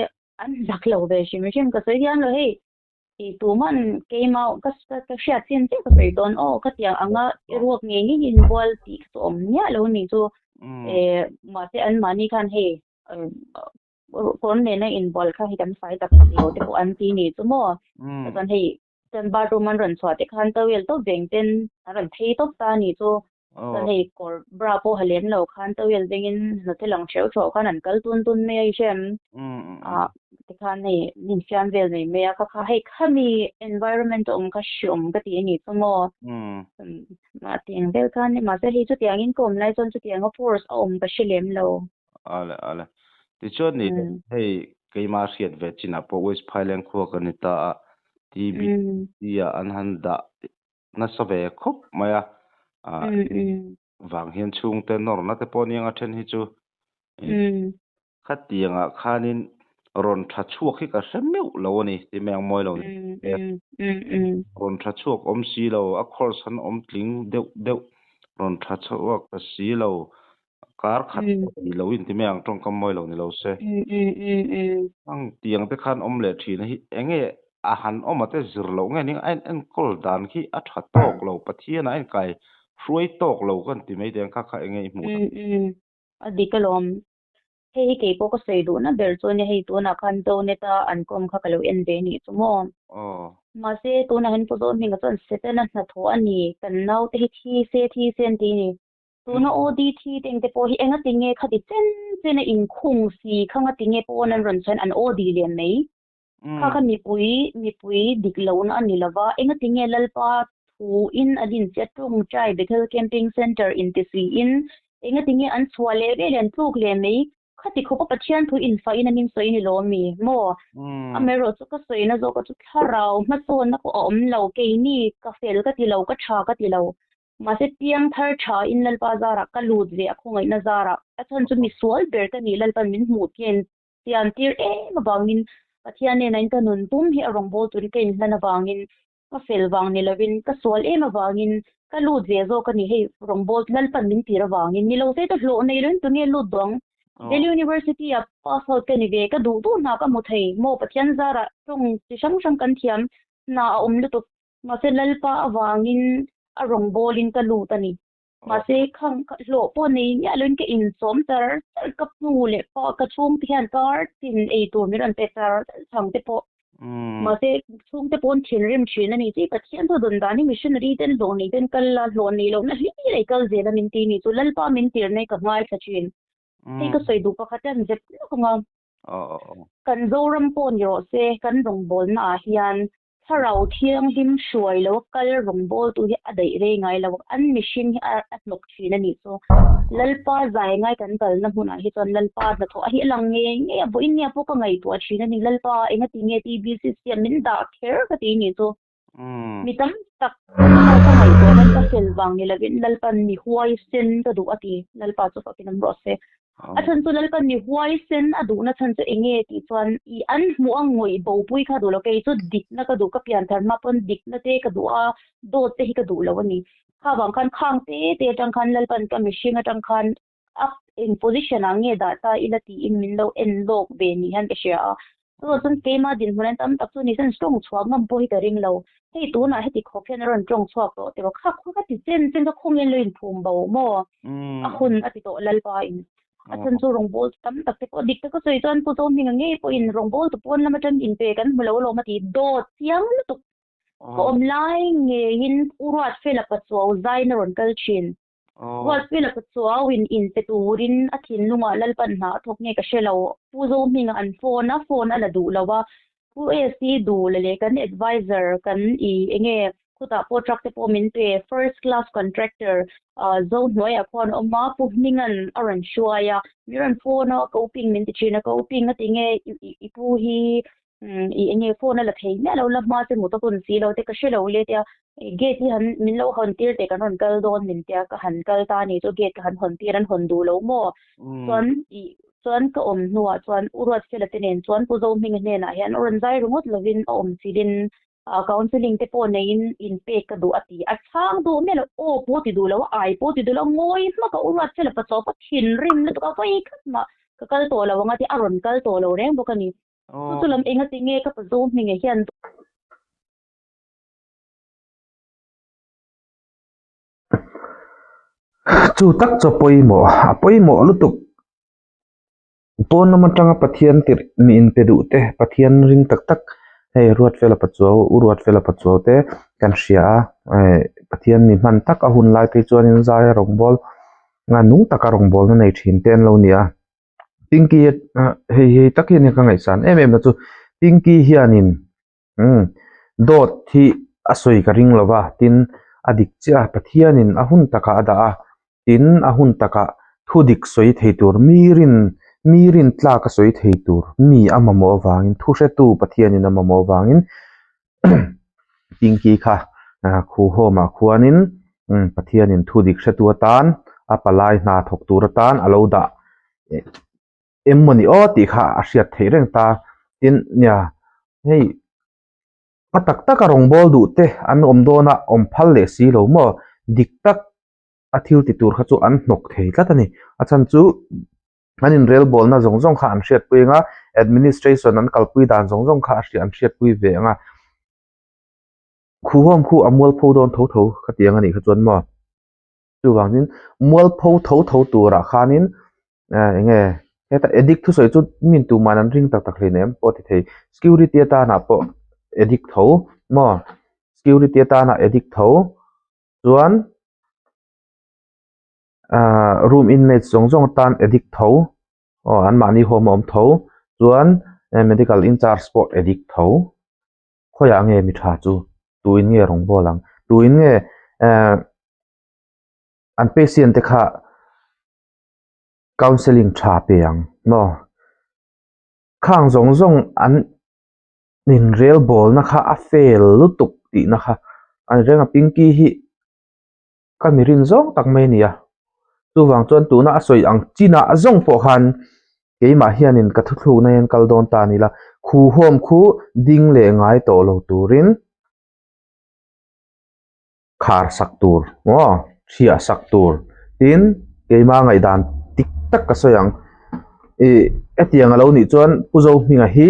an zak lo ve hrim hrim ka sawi hian lo hei tih tuman keimah ka ka hriat chin chiah ka sawi dawn aw khatiang anga i ruak ngei ngei in bual tih kha chu awm miah lo ni chu mahse anmahni khan hei kawr nena inbual kha hei kan fai tak tak lo te pawh an ti ni chu maw chuan hei Chuan bathroom an rawn chhuah te khan towel tawp veng ten an rawn phei tawp ta a nih chu. Chuan hei kawr bra pawh ha lem lo khan towel vengin hnawte lang hreuh hreuh khan an kal tun tun mai a i hrem. Ah tikhan hei min fiam vel mai mai a kha kha hei khami environment a awm kha hreawm ka ti a nih chu maw. Mahse eng vel khan mahse hei chutiangin ka awm lai chuan chutianga force a awm ka hre lem lo. Ale ale. Tichuan ni hei keimah hriat ve chinah pawh West Phailand khua ka ni ta a, TBC ah an han dah nasa ve khawp mai a, vang hian chhungte nawrna te pawh aniang a then hi chu khatiangah khanin rawn tha chhuak hi ka hre meuh lo a ni ti mai ang mawi lo ni. Rawn tha chhuak awm si lo, a course han awm tling deuh deuh rawn tha chhuak ta si lo, Kar khat pawh ni lo in ti mai ang tawngkam mawi lo ni lo se. Ang tiang te khan awm leh thin a hi enge a han awm a te zir loh nge ning a en enkawl dan khi a tha tawk lo Pathian a enkai hruai tawk lo kan ti mai teng kha kha enge i hmuh tak. A dik alawm. Hei hi kei pawh ka sawi duhna ber chu ania hei tunah khan Zonet a an kawm kha ka lo en ve nih chu maw. Mahse tunah hian Pu Zohminga chuan Setana hnathawh a ni kan naute hi thi se thi se an ti ni. Tuna ODT te engte pawh hi engati nge khati chen chen a inkhung si kha ngati nge pawn an rawn chuan an OD leh mai. Kha kha mipui mipui dik lohna a ni lova, engati nge Lalpa thu in a din chiah Tawngtai Bethel Camping Centre inti si in engati nge an chhuah leh vel an tluk leh mai. Khati khawpa Pathian thu infahin an insawi ni lo mi maw? Amaherawh chu ka sawina zawk chu thlarau hmasawnna pawh a awm lo, keini ka fel ka ti lo, ka tha ka ti lo. Mahse piang thar tha in Lalpa zarah ka lut ve a khawngaihna zarah a chhan chu misual ber ka nih Lalpan min hmuh kian chian tir em avangin Pathian nena in ka nun pum hi a rawngbâwl turin ka inhlan avangin ka fel vang ni lovin ka sual em avangin ka lut ve zawk a ni hei rawngbâwl Lalpan min tir avangin ni lo se chu hlawh nei lovin tunge lut duh ang Delhi University ah pass out ka ni ve ka duh duh hna ka hmu thei maw Pathian zarah tawng chi hrang hrang kan thiam hna a awm lutuk Mahse Lalpa avangin a rawngbawlin ka lut a ni. Mahse khang hlawh pawh nei miah loin ka insawm char char ka nu leh pa ka chhungte hian kar tin ei tur min rawn pe char char chhang te pawh. Mahse chhungte pawn thinrim thin a ni chu i Pathian chu dawn dan hi missionary ten hlawh nei ten kal la hlawh nei lohna hlir ei kal zel a min ti ni chu Lalpa min tirna hi ka ngaithla thin. Hei ka sawi duh pakhat hian zep lawk ang a. Kan Zoram pawh ni rawh se kan rawngbawlna ah hian Thlarau Thianghlim hruai lo a kal rawngbawltu hi a daih rei ngai lo. An mihring hi a hnawk thin a nih chu. Lalpa zai ngai kan kalna hmunah hi chuan Lalpa hnathawh a hi a lang ngei ngei a, vawiin nia pawh ka ngaihtuah thin a ni. Lalpa engati nge TBCC ah min dah kher ka ti nih chu. Mi tam tak ka ngaihtuah hian ka fel vang ni lovin Lalpan mi huaisen ka duh a ti. Lalpa chu fakin awm rawh se. A chhan chu Lalpan mi huaisen a duhna chhan chu eng nge tih chuan i an hmuh a ngawih bopui kha duh lo. Kei chu dikna ka duh, ka pianthar hma pawn dikna te ka duh a, dawt te hi ka duh lo a ni. Kha vang khan khang te te atang khan Lalpan ka mihring atang khan a eng position ah nge dah ta ila tiin min lo en lawk ve ni hian ka hria a. Chuvang chuan keima dinhmun an tam tak chu ni chuan tawng chhuak ngam pawh hi ka ring lo. Hei tunah heti khawp hian a rawn tawng chhuak tawh tiraw kha khaw ka ti chen chen ka khawngin lo inphum bo maw? A hun a ti tawh Lalpa in. A chhan chu rawngbâwl tam tak te pawh dik taka sawi chuan Pu Zohminga ngei pawhin rawngbâwl tu pawn lam atang inpe kan hmu lo alawm a ti dawt chiang lutuk. Ka awm lai ngeiin U Ruatfela Pachuau zaina rawn kal thin. Ruatfela Pachuau in inpe turin a thinlungah Lalpan hna a thawk nge ka hre lo. Pu Zohminga an phone a, phone a la duh lo a. Pu AC duh leh kan advisor kan i enge khutah pawh truck te pawh min pe first class contractor Zohnuaiah khuan a awm a, Pu Hminga'n a rawn hruai a, min rawn phone a, ka uping min ti thin a, ka uping a ti nge i pu hi i enge phone a la thei miah lo la hma che mut a hun si lo te ka hre lo le tia gate hi han min lo hawn tir teh kan rawn kal dawn min tia ka han kal ta ni chu gate ka han hawn tir an hawn duh lo maw chuan i chuan ka awm hnuah chuan U Ruatfela te nen chuan Pu Zohminga hnenah hian a rawn zai ringawt lovin a awm chilhin counselling te pawh neiin inpek ka duh a ti a chhang duh miah lo aw pawh ti duh lo a ai pawh ti duh lo ngawi hmak a U Ruatfela pachaw pawh thinrim lutuk a vawi khat mah ka kal tawh lo ang a tia a rawn kal tawh lo reng bawk a ni. Chu chu lam enga ti nge ka pa zo hming ah hian. Chu tak chu a pawimawh, a pawimawh lutuk. Pawn lam atanga Pathian tirh mi inpe duh te, Pathian ring tak tak hei Ruatfela Pachuau, U Ruatfela Pachuau te kan hria a, eh Pathian mi hman tak a hun lai phei chuanin zaia rawngbâwl, nung taka rawngbâwlna nei thin te an lo ni a. Pinky hei hei tak hian ka ngaihsan em em na chu Pinky hianin umm dawt hi a sawi ka ring lova tin a dik chiah a Pathianin a hun takah a dah a tin a hun takah thu dik sawi thei tur mi rin mi rin tlak a sawi thei tur mi a mamawh avangin thu hretu Pathianin a mamawh avangin Pinky kha Khuhawmah khuanin Pathianin thu dik hretu atan a palai hna thawk tur atan a lo dah em maw ni aw tih kha a hriat theih reng ta. Tin, nia hei a tak taka rawngbâwl duh te an awm dawn a, awm phal leh si lo maw? Dik tak a thil ti tur kha chu an hnawk thei tlat a ni. A chhan chu an inrelbawlna zawng zawng kha an hriatpui ang a, administration an kalpui dan zawng zawng kha an hriatpui ve ang a. Khuhawm khu a mualpho dawn tho tho ka ti ang a nih kha chuan maw? Chuvangin mualpho tho tho turah khanin eng nge heta addict thusawi chu min tuman an ring tak tak hleinem pawh a ti thei. Security atanah pawh addict tho maw? Security atanah addict tho chuan ahh room inmates zawng zawng atan addict tho aw anmahni home a awm tho chuan medical incharge pawh addict tho khawiah nge mi tha chu tuin nge rawngbâwl ang tuin nge ehh an patient te kha counselling tha pe ang maw khang zawng zawng an inrelbawlna kha a fail lutuk tihna kha a ni reng a pinky hi. Ka mi rin zawng tak mai a ni a, chuvang chuan tuna a sawi ang chinah zawng pawh khan keimah hianin ka thuthlukna hian kal dawn ta a ni la, khu hawm khu ding leh ngai tawh lo turin khar sak tur maw chhiah sak tur tin keimah ngaihdan dik tak ka sawi ang ih hetiang a lo nih chuan Pu Zohminga hi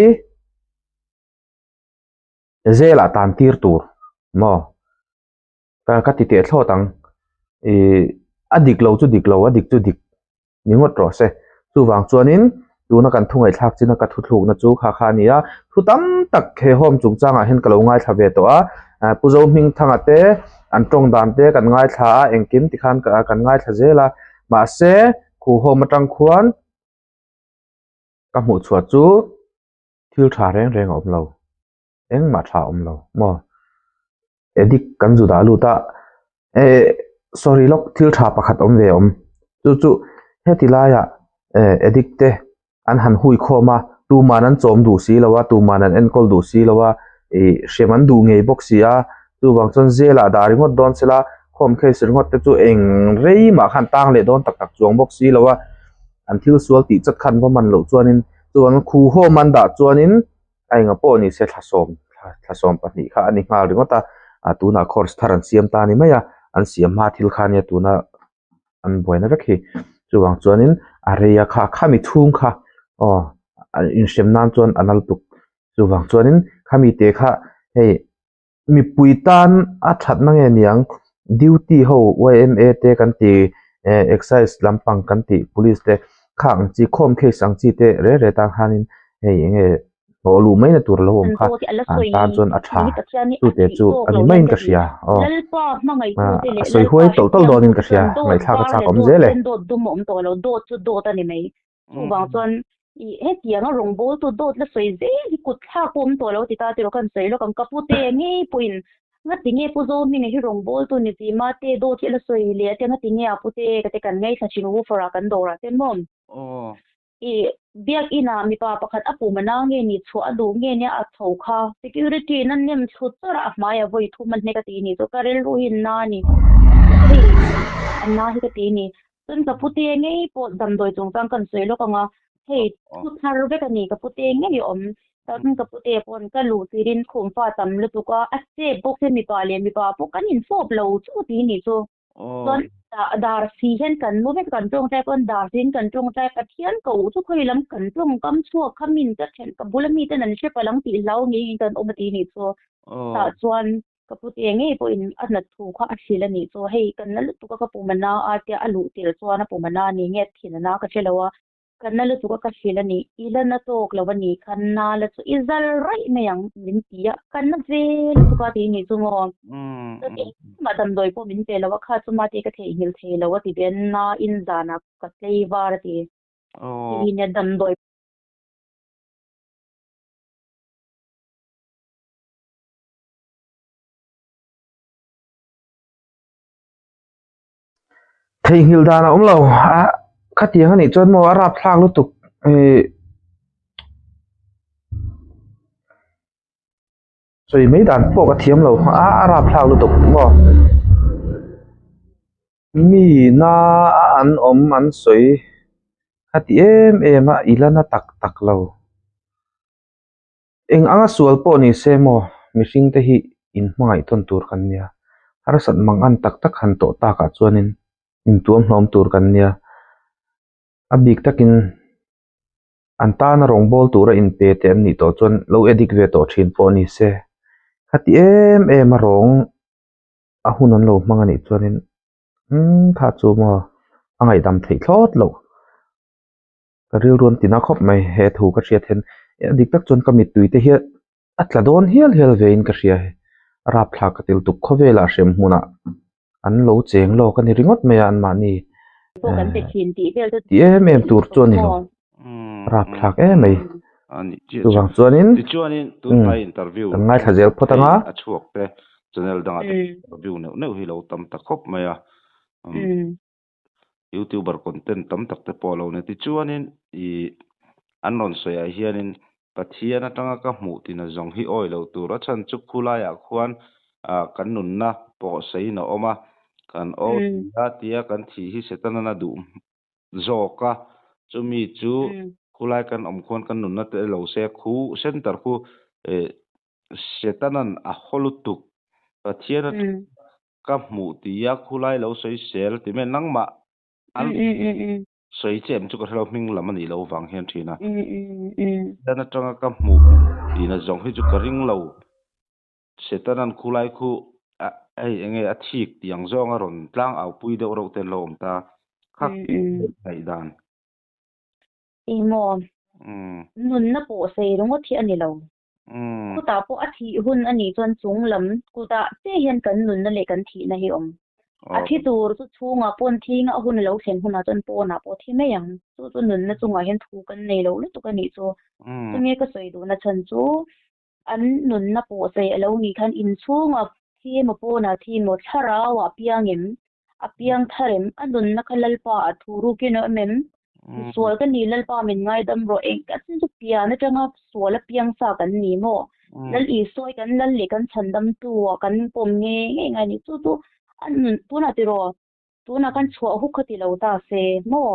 zelah tan tir tur maw. Ka ka ti teh thlawt ang. Ih. A dik lo chu dik lo, a dik chu dik ni ngawt rawh se. Chuvang chuanin tuna kan thu ngaihthlak china ka thuthlukna chu kha kha a ni a, thu tam tak he home chungchangah hian ka lo ngaithla ve tawh a, Pu Zohmingthanga te an tawng dan te kan ngaithla a, engkim tikhan kan ngaithla zel a, mahse khu home atang khuan ka hmuh chhuah chu thil tha reng reng a awm lo. Engmah tha awm lo maw? Addict kan zu dah lut a, eh sorry lawk thil tha pakhat awm ve awm. Chu chu heti laiah eh addict te an han hui khawm a, tuman an chawm duh si lo a, tuman an enkawl duh si lo a, ih hrem an duh ngei bawk si a, chuvang chuan zelah dah ringawt dawn sela khawm case ringawt te chu eng rei mah khan tang leh dawn tak tak chuang bawk si lo a, an thil sual tih chat khan va man loh chuanin chuvang khuhawm an dah chuanin. a enga pawh ni se thla sawm thla sawm pahnih kha a ni nghal ringawt a ah tunah course thar an siam ta a ni mai a an siam hma thil kha ania tuna an buaina vek hi chuvang chuanin a rei a kha khami chhung kha aw inhrem nan chuan a nal tuk chuvang chuanin khami te kha hei. Mipui tan a thatna nge niang duty ho yma te kan ti eh excise lampang kan tih police te kha ang chi khawm case ang chi te re re tan khanin hei eng nge hlawh luh mai na tur a lo awm kha an tan chuan a tha chu te chu a ni maiin ka hria aw a sawi huai tawlh tawlh dawnin ka hria ngaihthlak a chak awm zel e. Chuvang chuan i hetianga rawngbawltu dawt la sawi zel hi kut thlak pawh awm tawh lo ti ta tiraw kan sawi lawk ang. Ka pute ngei pawhin ngati nge Pu Zohminga hi rawngbawltu ni chi mate dawt hi a la sawi leh a tia ngati nge a pute ka te kan ngaithla thin woofer ah kan dawrah te maw. I biakinn ah mipa pakhat a pum a na nge ni chhuah a duh nge nia a tho kha security in a nem thlu chawrh a a hmai a vawi thum a hnek a ti ni chu ka rilru hi na a ni hei a na hi ka ti ni. Chuan ka pute ngei pawh damdawi chungchang kan sawi lawk ang a, hei thu thar vek a ni, ka pute ngei a awm. Chuan ka pute pawn ka luh tirin khumfa tam lutuk a, a chep bawk se mipa leh mipa pawh kan infawp lo chu ti ni chu. Chuan dar si hian kan mu vek kan tawngtai pawn dar siin kan tawngtai Pathian ko chu khawi lam kan tawngkam chhuak kha min ka then ka bula miten an hre palh ang tih hlau ngeiin kan awm a ti ni chu. Tah chuan Ka pute ngei pawhin a hna thu kha a hrilh a nih chu, hei kan na lutuk a ka pum a na a tia a luh tirh chuan a pum a na a ni nge thin a na ka hre lo a, ka na lutuk a ka hrilh a ni, i la na tawk lo a ni kha na la chu i zal raih mai ang min ti a, ka na ve lutuk a tih nih chu maw? Chuan engmah damdawi pawh min pe lo a, kha chu mate ka theihnghilh thei lo a ti ve a, na in zanah ka tlei var a ti, hei hi nia damdawi. Theihnghilh dan a awm lo a khatiang a nih chuan maw a rapthlak lutuk ihh sawi mai dan pawh ka thiam lo a a rapthlak lutuk maw mi na a an awm an sawi khati em em a i la na tak tak lo. Eng anga sual pawh ni se maw mihring te hi inhmangaih tawn tur kan nia. Harsat mang an tak tak han tawh takah chuanin intuam hlawm tur kan nia. A bik takin an tana rawngbâwl tura inpe te an nih tawh chuan lo edit ve tawh thin pawh ni se. Khati em em a rawng a hun an lo hmang a nih chuanin umm kha chu maw a ngaihdam theih thlawt loh. Ka rilru an ti na khawp mai he thu ka hriat hian a dik tak chuan ka mittui te hian a tla dawn hial hial ve in ka hria hei a rapthlak ka til tuk khawvelah hrem hmunah an lo cheng lawk a ni ringawt mai a anmahni ti em em tur chu a ni lo rapthlak em mai chuvang chuanin kan ngaithla zel phawt ang a. Youtuber content tam tak te pawh a lo ni. Tichuanin ih an rawn sawi ah hianin Pathian atanga ka hmuh tina zawng hi awi loh tur a chhan chu khulaiah khuan ah kan nunna pawh sawiin a awm a, kan aw a tia kan thih hi Setanan a duh zawk a, chumi chu khulai kan awm khuan kan nunna te lo se khu center khu eh Setanan a haw lutuk Pathian atanga Ka hmuh tia khulai lo sawi sel ti mai nangmah an sawi che em chu ka hrelo hming lam a nih loh vang hian thin a. Pathian atanga ka hmuh tihna zawng hi chu ka ring lo. Setanan khulai khu a. Hei enge a thik tih ang zawnga rawn tlang au pui deuh reuh te an lo awm ta. Kha ngaih dan. Ih maw? Nunna pawh sei ringawt hi a ni lo. Khutah pawh a thih hun a nih chuan chung lam kutah che hian kan nunna leh kan thihna hi awm. A thi tur chu chhungah pawn thinga a hun a lo thlen hunah chuan pawnah pawh thi mai ang. Chu chu nunna chungah hian thu kan nei lo lutuk a nih chu. Chumi ka sawi duhna chhan chu an nunna pawh sawi a lo nih khan inchhunga thi emaw pawnah thi emaw thlarau ah piang em, a piang thar em, a nunna kha Lalpa ah thu rukin a awm em, sual ka ni Lalpa min ngaidam rawh eng ka chin chu pian atanga sual a piang sa kan ni maw, Lal Isua hi kan Lal leh kan chhandamtu ah kan pawm nge nge ngai a ni, chu chu a nun tunah tiraw Tunah khan chhuah huk kha ti lo ta se maw?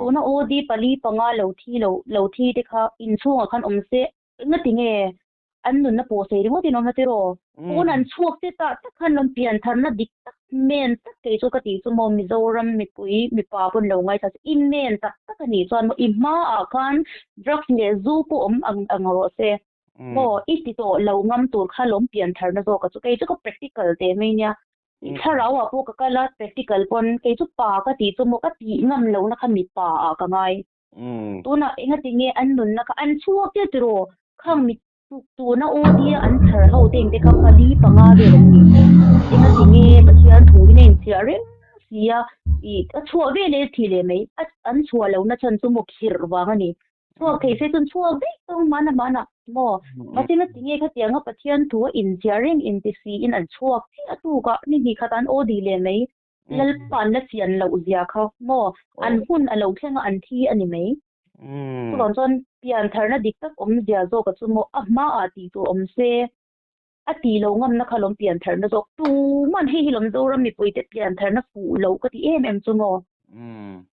Tuna OD pali panga lo thi lo lo thi te kha inchhungah khan awm se engati nge an nunna pawh sei ringawt in awm a tiraw? Pawn an chhuak te tah tak khan rawn pian tharna dik tak men tak kei chu ka tih chu maw Mizoram mipui mipa pawn lo ngaithla se i men tak tak a nih chuan maw i hmaah khan drugs leh zu pawh awm ang ang rawh se maw i ti tawh lo ngam tur kha lawm pian tharna zawk a chu kei chu ka practical teh mai nia Thlarau ah pawh ka kal a, practical pawn kei chu pa ka tih chu maw ka tih ngam lohna kha mipa ah ka ngai. Tunah engati nge an nunna kha an chhuak tir tiraw? Khang mi tuna OD a an chhar ho te engte kha pali panga vel an ni. Engati nge Pathian thu hi na inchhiah reng si a, ih a chhuah vel e thi leh mai. An chhuah lohna chhan chu maw khirh vang a ni. Chhuak thei se chuan chhuak daih tawng mahna mahna maw? Mahse na tinge khatianga Pathian thu a inziah reng inti siin an chhuak chiah a tukah ni hnih khat an aw dih leh mai. Lalpa an la chian loh zia kha maw? An hun a lo thleng a an thi a ni mai. Chuvang chuan piantharna dik tak awmzia zawk a chu maw a hmaah tih tur awm se a tih lo ngamna kha lawm piantharna zawk tuman hei hi lawm Zoram mipuite piantharna fuh loh ka ti em em chu maw?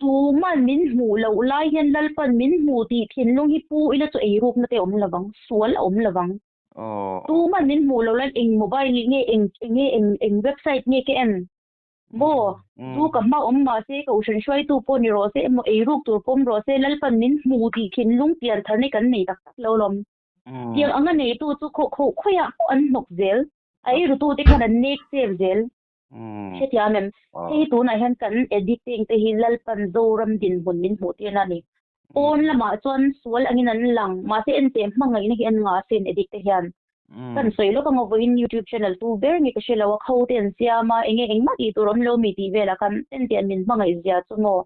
Tuman min hmuh loh lai hian Lalpan min hmuh tih thinlung hi pu ila chu eirukna te awm lovang, sual a awm lovang. Tuman min hmuh loh laiin eng mobile nge eng enge eng eng website nge ka en maw? Chu ka hma awm mahse ka uhhran hruaitu pawh ni rawh se emaw eiruk tur pawm rawh se Lalpan min hmuh tih thinlung piantharna hi kan nei tak tak lo lawm. Tiang anga neitu chu khaw khaw khawiah pawh an hnawk zel, a eirutute khan an nek chep zel. Hetiang em, hei tunah hian kan editing te hi Lalpan Zoram dinhmun min hmuh tirna a ni. Pawn lamah chuan sual angin an lang, mahse enteh hmangaihna hi an ngah asin edit te hian. Kan sawi lawk anga vawiin youtube channel tu ber nge ka hre lo a, kho te an siam a, enge engmah tih tur awm lo mi tih velah khan enteh min hmangaih zia chu maw.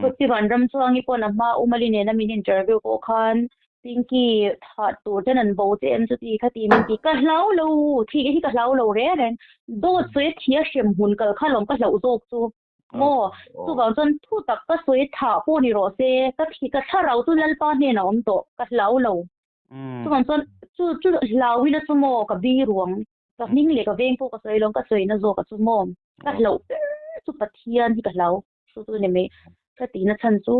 Kawttivan ram chuangi pawn a hma Umali nena min interview pawh khan Pinky thah tur ten an bo che em chuti kha ti min ti ka hlau lo thih hi ka hlau lo reng reng dawt sawi a thi a hrem hmun kal kha lawm ka hlauh zawk chu maw chuvang chuan thu tak ka sawi thah pawh ni rawh se ka thi ka thlarau chu Lalpa hnenah awm tawh ka hlau lo chuvang chuan chu chu hlau ila chu maw ka bi ruang ka hming leh ka veng pawh ka sawi lo ka sawina zawk a chu maw ka hlauh ber chu Pathian hi ka hlau chu chu ni mai ka tihna chhan chu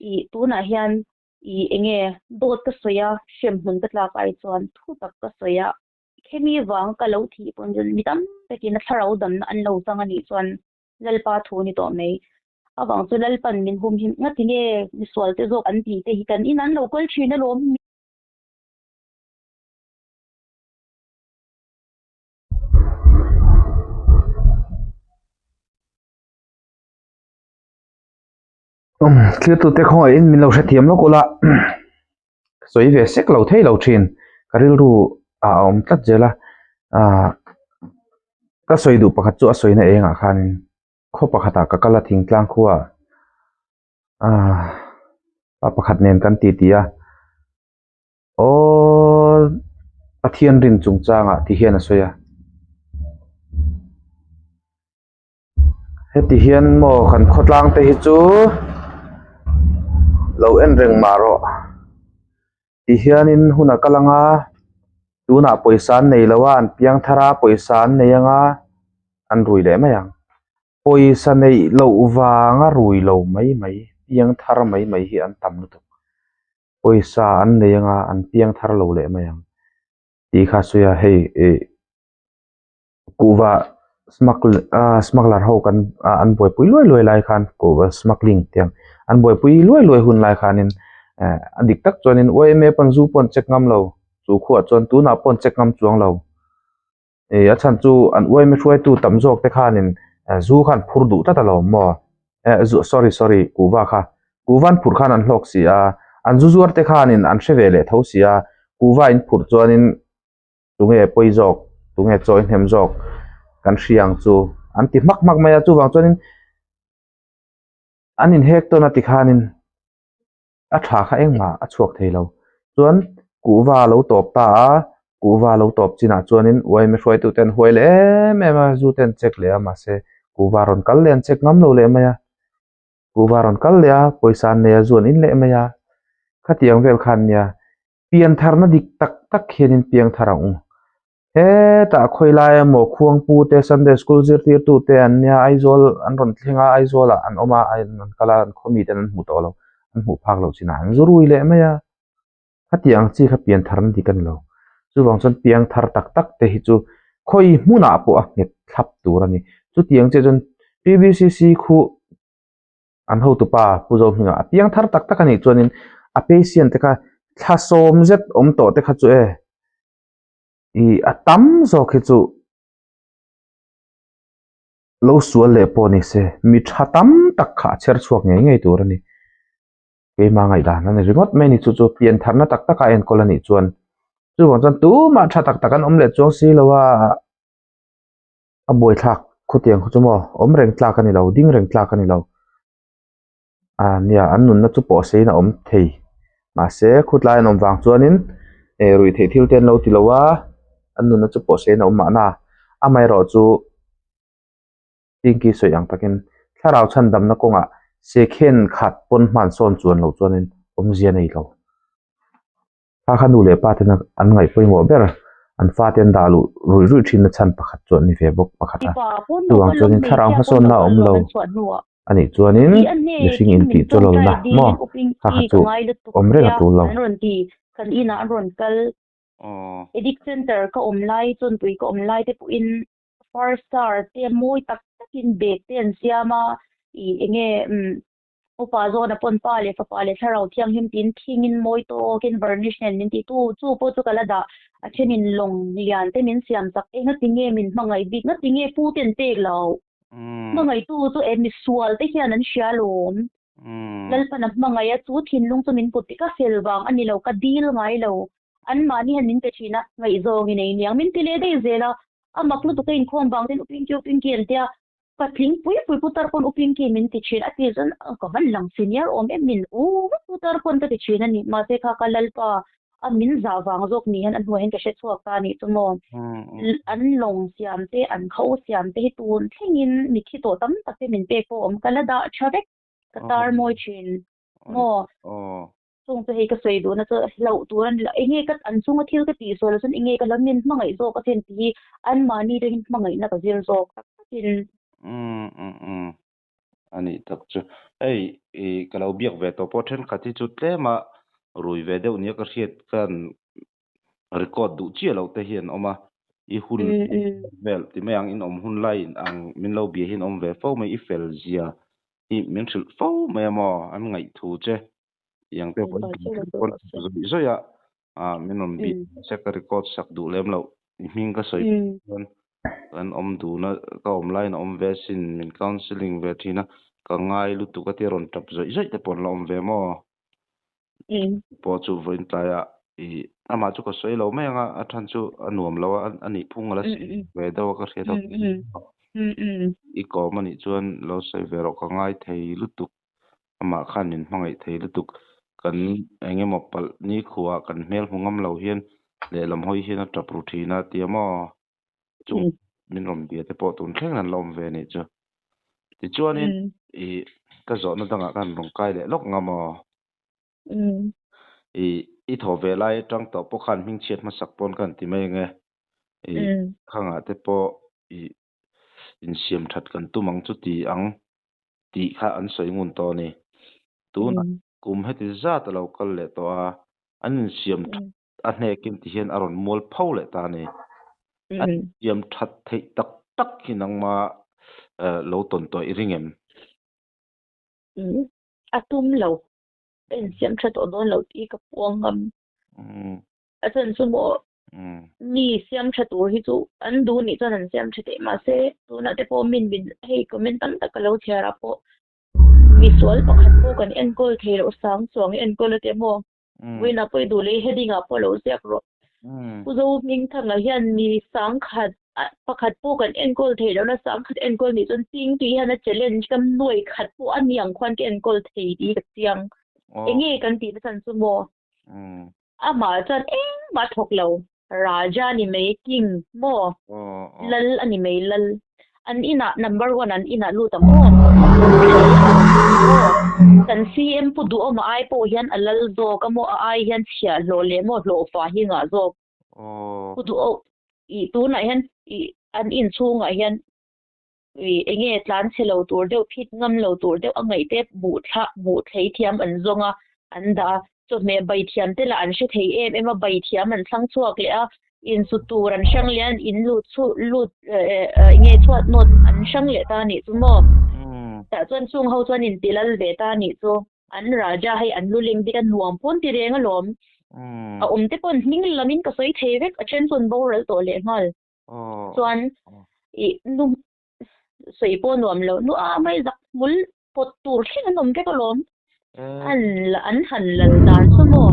ih tunah hian I enge dawt ka sawi a, hremhmun ka tlak ai chuan thu tak ka sawi a, khemi vang ka lo thih pawn chuan mi tam takin a thlarau damna an lo chang a nih chuan Lalpa thu ni tawh mai. Avang chu Lalpan min hum him ngati nge misual te zawk an tih te hi kan in an lo kal thin alawm. Thiltute khawngaihin min lo hrethiam lawk ula sawi ve sek lo thei lo thin ka rilru a awm tlat zel a ah ka sawi duh pakhat chu a sawina engah khanin khaw pakhatah ka kal a thingtlang khuaah ah pa pakhat nen kan titi a aw Pathian rin chungchangah ti hian a sawi a. Heti hian maw kan khawtlang te hi chu lo en reng mah rawh ti hianin hun a kal anga tunah pawisa an nei lo a an piang thar a pawisa an nei anga an rui leh mai ang pawisa neih loh vanga rui lo mai mai piang thar mai mai hi an tam lutuk pawisa an nei anga an piang thar lo leh mai ang tih kha a sawi a hei ih. Kuhva smuggle ah smuggler ho kan ah an buaipui luai luai lai khan kuhva smuggling tih ang an buaipui luai luai hun lai khanin eh a dik tak chuanin yma pawn zu pawh an check ngam lo chu khuaah chuan tunah pawh an check ngam chuang lo. Ih a chhan chu an uaime hruaitu tam zawk te khanin zu khan phur duh tlat alawm maw eh zu sorry sorry kuhva kha kuhva an phurh khan an hlawk si a an zu zuar te khanin an hre ve leh tho si a kuhva in phurh chuanin tunge pawi zawk tunge chawi hnem zawk kan hria ang chu an ti hmak hmak mai a chuvang chuanin an inhek tawn a tikhanin. a tha kha engmah a chhuak thei lo chuan kuhva a lo tawp ta a kuhva a lo tawp chinah chuanin uaime hruaitu te an huai leh em em a zu te an check leh a mahse kuhva rawn kal leh an check ngam lo leh mai a kuhva rawn kal leh a pawisa an nei a zu an in leh mai a khatiang vel khan nia piantharna dik tak tak hianin piangthar ang u. Hetah khawi lai emaw khuangpu te Sunday school zirtirtu te an nia Aizawl an rawn thleng a Aizawl ah an awm a an kal a an khaw mite an hmuh tawh lo an hmuh phak loh chinah an zu rui leh mai a khatiang ang chi kha pian thar na dik a ni lo chuvang chuan piang thar tak tak te hi chu khawi hmunah pawh a nghet thlap tur a ni chutiang chiah chuan P_B_C_C khu an hotupa Pu Zohminga a piang thar tak tak a nih chuanin a patient te kha thla sawm zet awm tawh te kha chu e. Ih a tam zawk hi chu lo sual leh pawh ni se mi tha tam tak kha a chher chhuak ngei ngei tur a ni. Keimah ngaihdan a ni ringawt mai a ni chu chu pian tharna tak taka enkawl a nih chuan chuvang chuan tumah tha tak tak an awm leh chuang si lo a a buaithlak khawtiang khaw chu maw awm reng tlak a ni lo ding reng tlak a ni lo. Ah nia an nunna chu pawh seiin a awm thei mahse khutlai an awm vang chuanin eh ruih theih thil te an lo ti lo a an nunna chu pawh seiin a awm mahna amaherawh chu Pinky sawi ang takin thlarau chhandamna kawngah sekhen khat pawn hman sawn chuan loh chuanin awmzia nei lo. Kha kha nu leh pa ten an ngaih pawimawh ber an fate an dah luh ruih ruih thin na chhan pakhat chu an ni ve bawk pakhat a. Chuvang chuanin thlarau hmasawnna a awm lo a nih chuanin mihring intih chu lo na maw kha kha chu awm reng a tul lo. Addict center ka awm lai chawnpui ka awm lai te pawhin first star te mawi tak takin bag te an siam a ih enge umm Upa zawna pawn pa leh fapa leh thlarau thianghlim tiin thingin mawi tawkin varnish nen min tih tu chu pawh chu ka la dah a thenin lawng lian te min siam chak e ngati nge min hmangaih bik ngati nge pu ten pek lo hmangaihtu chu e misual te hian an hria lawm Lalpan a hmangaih a chu thinlung chu min put tih ka fel vang a ni lo ka dil ngai lo anmahni hian min pe thin a ngaihzawng i nei niang min ti leh daih zel a a mak lutuk a inkhawm vang ten upinki upinki an tia Patling pui pui putar pawn u Pinky min ti thin a ti chuan ka van lang senior awm em min u vek putar pawn ka ti thin a ni mahse kha ka lalpa a min zah vang zawk ni hian a hnuai hian ka hre chhuak ta a nih chu maw an lawng siam te an kho siam te hi tun thlengin mitthi tawh tam tak te min pek pawh awm ka la dah tha vek ka tar mawi thin maw. Chung chu hei ka sawi duhna chu hlauh tur a ni lo. Enge ka an chunga thil ka tih sual chuan enge ka lo min hmangaih zawk asin tih hi anmahni te hian hmangaihna ka zir zawk tak takin. Umm umm umm a nih tak chu. Hei i ka lo biak ve tawh pawh thenkhat hi chu tlema rui ve deuh nia ka hriat khan record duh chiah loh te hi an awm a, i hun vel ti mai ang in awm hun lai in ang min lo bia hi an awm ve fo mai i fel zia hi min hrilh fo mai a maw an ngaih thu che tiang te vawi pawn zawih zawih a ah min rawn bia se ka record sak duh lem loh i hming ka sawi chuan kan awm dun a ka awm laiin a awm ve asin min counselling ve thin a ka ngai lutuk a tia rawn tap zawih zawih te pawh an la awm ve maw. Pawh chu vawiin tlaiah ih amah chu ka sawi lo mai ang a, a than chu a nuam lo a, a nih phung a la ve deuh a ka hriat a. I kawm a nih chuan lo sawi ve rawh ka ngai thei lutuk, amah khan min hmangaih thei lutuk, kan eng emaw palh nikhuaah kan hmel hmu ngam lo hian lehlam hawi hian a tap ru thin a tia maw? Chung min rawn bia te pawh tun thleng an la awm ve a nih chu. Tichuanin ih ka zawhna dangah khan rawn kai leh lawk nga maw? Ih i thaw ve lai atang tawh pawh khan hmingchhiat hmasak pawn khan ti mai ange. Ih khangah te pawh ih insiam that kan tum ang chu ti ang tih kha an sawi ngun tawh a ni. Tunah kum heti zat a lo kal leh tawh a, an insiam that a hnekin ti hian a rawn mual pho leh ta a ni. A siam that theih tak tak hi nangma lo tawn tawh i ring em? A tum lo. Ka insiam tha tawh dawn lo tih ka puang ngam. A chhan chu maw? Mi siam tha tur hi chu an duh nih chuan an siam tha thei mahse tunah te pawh min min hei comment tam tak ka lo chhiar ah pawh misual pakhat pawh kan enkawl thei loh sang chuang i enkawl a tia maw vawiinah pawh i duh leh i heading ah pawh lo ziak rawh. Pu Zohmingthanga hian mi sangkhat pakhat pawh kan enkawl thei lohna sangkhat enkawl nih chuan Pingtui hian a challenge ka nuai khat pawh a ni ang khuan ka enkawl thei tih hi ka chiang. Enge kan tih na chhan chu maw? Amah chuan engmah thawk lo. Raja ni mai, king maw? Lal a ni mai, lal. An inah number one an inah lut ang aw. Kan CM pu duhawm a ai pawh hian a lal zawk a maw a ai hian chhiah hlawh leh maw hlawhfa hi ngah zawk. Pu duhawm ih tunah hian ih an inchhungah hian ih enge tlan chhe lo tur deuh phit ngam lo tur deuh a ngaih te buh thlah buh thlei thiam an zawng a an dah a chawhmeh bai thiam te lah an hre thei em em a bai thiam an thlang chhuak leh a insu tur an hrang leh a in lut chhu lut enge chhuat nawt an hrang leh ta anih chu maw tah chuan chung ho chuan in ti lal ve ta anih chu an raja hei an lu leng bik a nuam pawn ti reng alawm a awm te pawn hming lam in ka sawi thei vek a then chu an boral tawh leh nghal chuan ih nu sawi pawh nuam lo nu a mai zak hmul pawt tur thleng an awm vek alawm an an han lal dan chu maw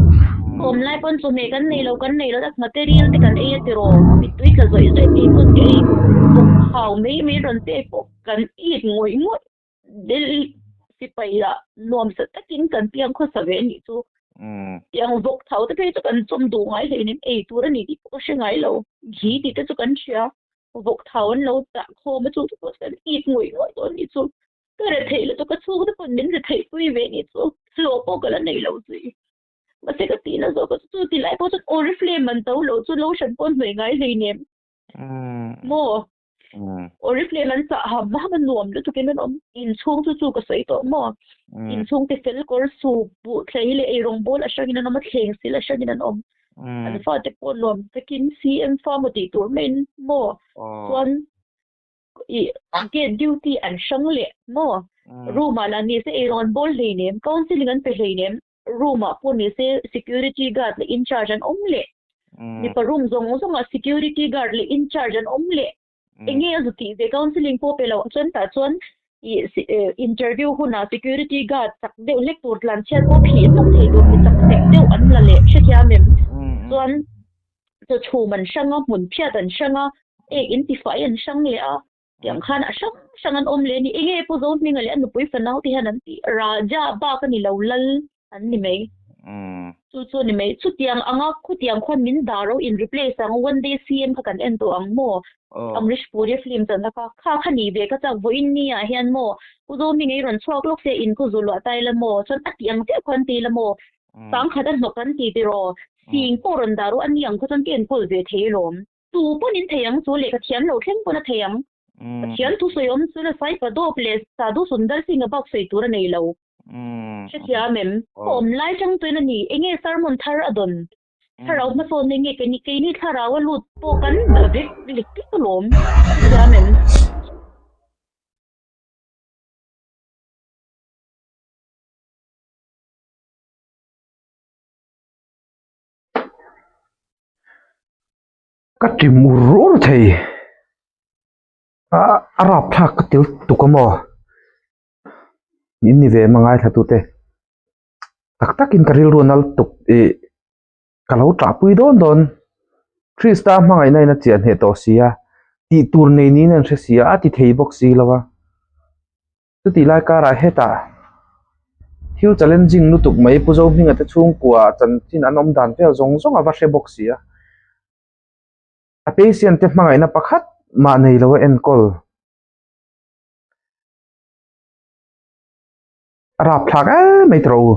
ka awm lai pawn chawhmeh kan nei lo kan nei lo tak material te kan ei a tiraw mittui tla zawih zawih tih chuan ka ei bawk hau mai mai rawn pek pawh kan it ngawih ngawih Delhi sipai ah nuam sa takin kan piang khawsa ve anih chu tiang vawk thau te phei chu kan chawm duh ngai hleinem ei tur a ni tih pawh ka hre ngai lo ghee tih te chu kan hria vawk thau an lo dah khawm a chu chu pawh chu kan it ngawih ngawih dawn anih chu ka retheih lutuk ka chhungte pawn min retheih pui ve anih chu hlawh pawh ka la nei lo zui mahse ka tihna zawk a chu chu tilai pawh chuan oriflame an to lo chu lotion pawh an hnawih ngai hleinem maw oriflame an chah ham ham a nuam lutuk in an awm inchhung chu chu ka sawi tawh maw inchhung te fel kawr sup buh thlei leh eirawng bawl a hrangin an awm a thleng sil a hrangin an awm an fate pawh nuam takin CM fa maw tih tur maiin maw chuan ih gate duty an hrang leh maw room ah lah nise eirawng an bawl hleinem counselling an pe hleinem room ah pawh nise security guard leh incharge an awm leh mipa room zawng zawng ah security guard leh incharge an awm leh enge a zu tih ve counselling pawh pe loh chuan tah chuan ih interview hunah security guard chak deuh hlek tur tlan chhiat pawh phih hnawk thei tur mi chak tek deuh an la leh hrethiam em chuan chawchhum an hrang a hmun phiat an hrang a ek in tifai an hrang leh a tiang khan a hrang hrang an awm leh a ni. Enge Pu Zohminga leh a nupui fanau te hian an tih Raja bak a ni lo lal an ni mai. Chu chu a ni mai. Chutiang anga khutiang khuan min dah ro in replace ang one day CM kha kan en tawh ang maw? Amrish Puri film channa kha kha kha ni ve ka chak vawiin ni ah hian maw Pu Zohminga i rawn chhuak lawk se in khu zu luah tai la maw? Chuan a tih ang chiah khuan ti la maw? Sangkhat a hnawk an ti tiraw? Sing pawh rawn dah rawh a ni ang khaw chuan ka enkawl ve thei alawm. Tu pawn in thei ang chu lehkha thiam lo thleng pawn a thei ang. Pathian thu sawi awm chu Sai Padawp leh Sadhu Sundar Singh a bak sawi tur a nei lo. Hrethiam em? Ka awm lai chang tuin a ni. Enge sermon thar a dawn? Thlarau hmasawn enge keini keini thlarau a lut pawh kan dah vek lek lek alawm. Hrethiam em? Ka ti mur ur thei a a rapthlak ka til tuk a maw in ni ve em a ngaithla tute tak takin ka rilru nal tuk ih ka lo tah pui dawn dawn Krista hmangaihna in a chiah hneh tawh si a tih tur nei niin an hre si a a ti thei bawk si lo a. Chutih lai karah hetah thil challenging lutuk mai Pu Zohminga te chhungkua chanchin an awm dan vel zawng zawng a va hre bawk si a. A patient te hmangaihna pakhat mah nei lo a enkawl. A rapthlak em mai tawh u.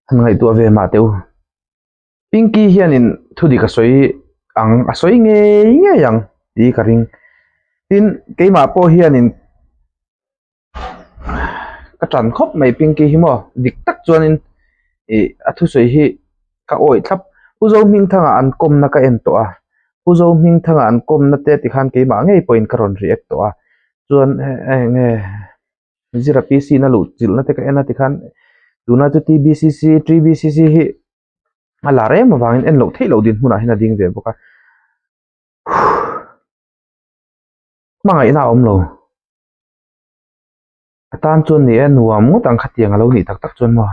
Han ngaihtuah ve mah teh u. Pinky hianin thudik a sawi ang a sawi ngei ngei ang tih ka ring. Tin, keimah pawh hianin ka tan khawp mai Pinky hi maw dik tak chuanin ih a thusawi hi ka awih thlap. Pu Zohmingthanga an kawmna ka en tawh a, Pu Zohmingthanga an kawmna te tikhan keimah ngei pawhin ka rawn react tawh a, chuan eng nge. Zira PC na luh chilhna te ka en a tikhan tuna chu TBCC TBCC hi a lar em avangin en loh theih loh dinhmunah hian a ding ve bawk a. Hmangaihna a awm lo. A tan chuan ni e, nuam ngawt ang khatiang a lo nih tak tak chuan maw?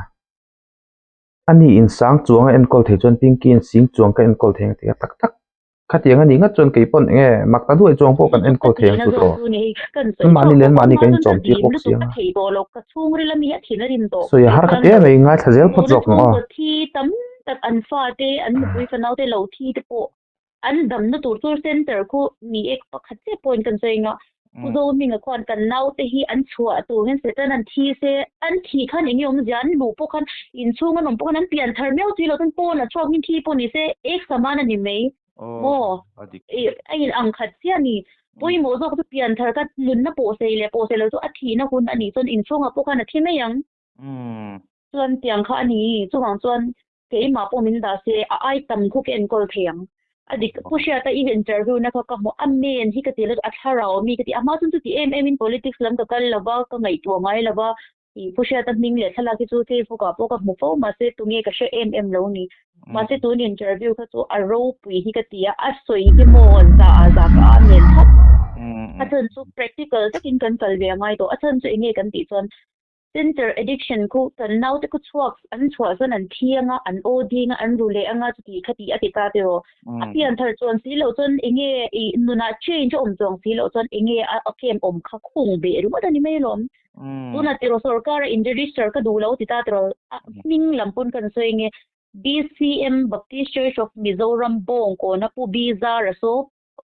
A ni in sang chuang a enkawl thei chuan Pinky in sing chuang ka enkawl thei ang tih a tak tak. Khatiang a nih ngat chuan kei pawn eng nge mak ta duai chuang pawh kan enkawl thei ang chu tawh. Mahni leh mahni kan inchawm tir bawk si ang a. Sawi a har khat em mai, ngaithla zel phawt zawk ang aw. An damna tur chu center khu ni e pakhat chiah pawhin kan sawi anga Pu Zohminga khuan kan naute hi an chhuah tur hian Satan an thi se an thih khan eng nge awmzia an luh pawh khan inchhung an awm pawh khan an pian thar miau si lo chuan pawn a chhuak in thi pawh ni se ek saman a ni mai maw a in ang khat chiah a ni pawimawh zawk chu pian thar kha nunna pawhsei leh pawhsei lo chu a thihna hun a nih chuan inchhungah pawh khan a thi mai ang chuan tiang kha a ni chuvang chuan Keimah pawh min dah se, a ai tam khu ka enkawl thei ang. A dik, Pu Hriata i interview na kha ka hmu, a men hi ka ti lutuk, a thlarau mi ka ti. A hma chuan chuti em em in politics lam ka kal lo va, ka ngaihtuah ngai lo va, i Pu Hriata hming leh thlalak hi chu Facebook ah pawh ka hmu fo, mahse tunge ka hre em em lo ni. Mahse tun interview kha chu a ropui hi ka ti a, a sawi hi maw za ah za ka a men thlap. A chhan chu practical takin kan kal ve a ngai tawh, a chhan chu enge kan tih chuan Center addiction khu kan naute khu chhuak an chhuah chuan an thi anga, an aw ding a, an ru leh anga chuti kha tih a ti ta tiraw. A pian thar chuan si loh chuan enge i nunah change a awm chuang si loh chuan enge a camp awm kha khung beh ringawt a ni mai alawm. Tunah tiraw sorkara in register ka duh lo ti ta tiraw a hming lam pawn kan sawi ange BCM Baptist Church of Mizoram Bawngkawna Pu Bizara saw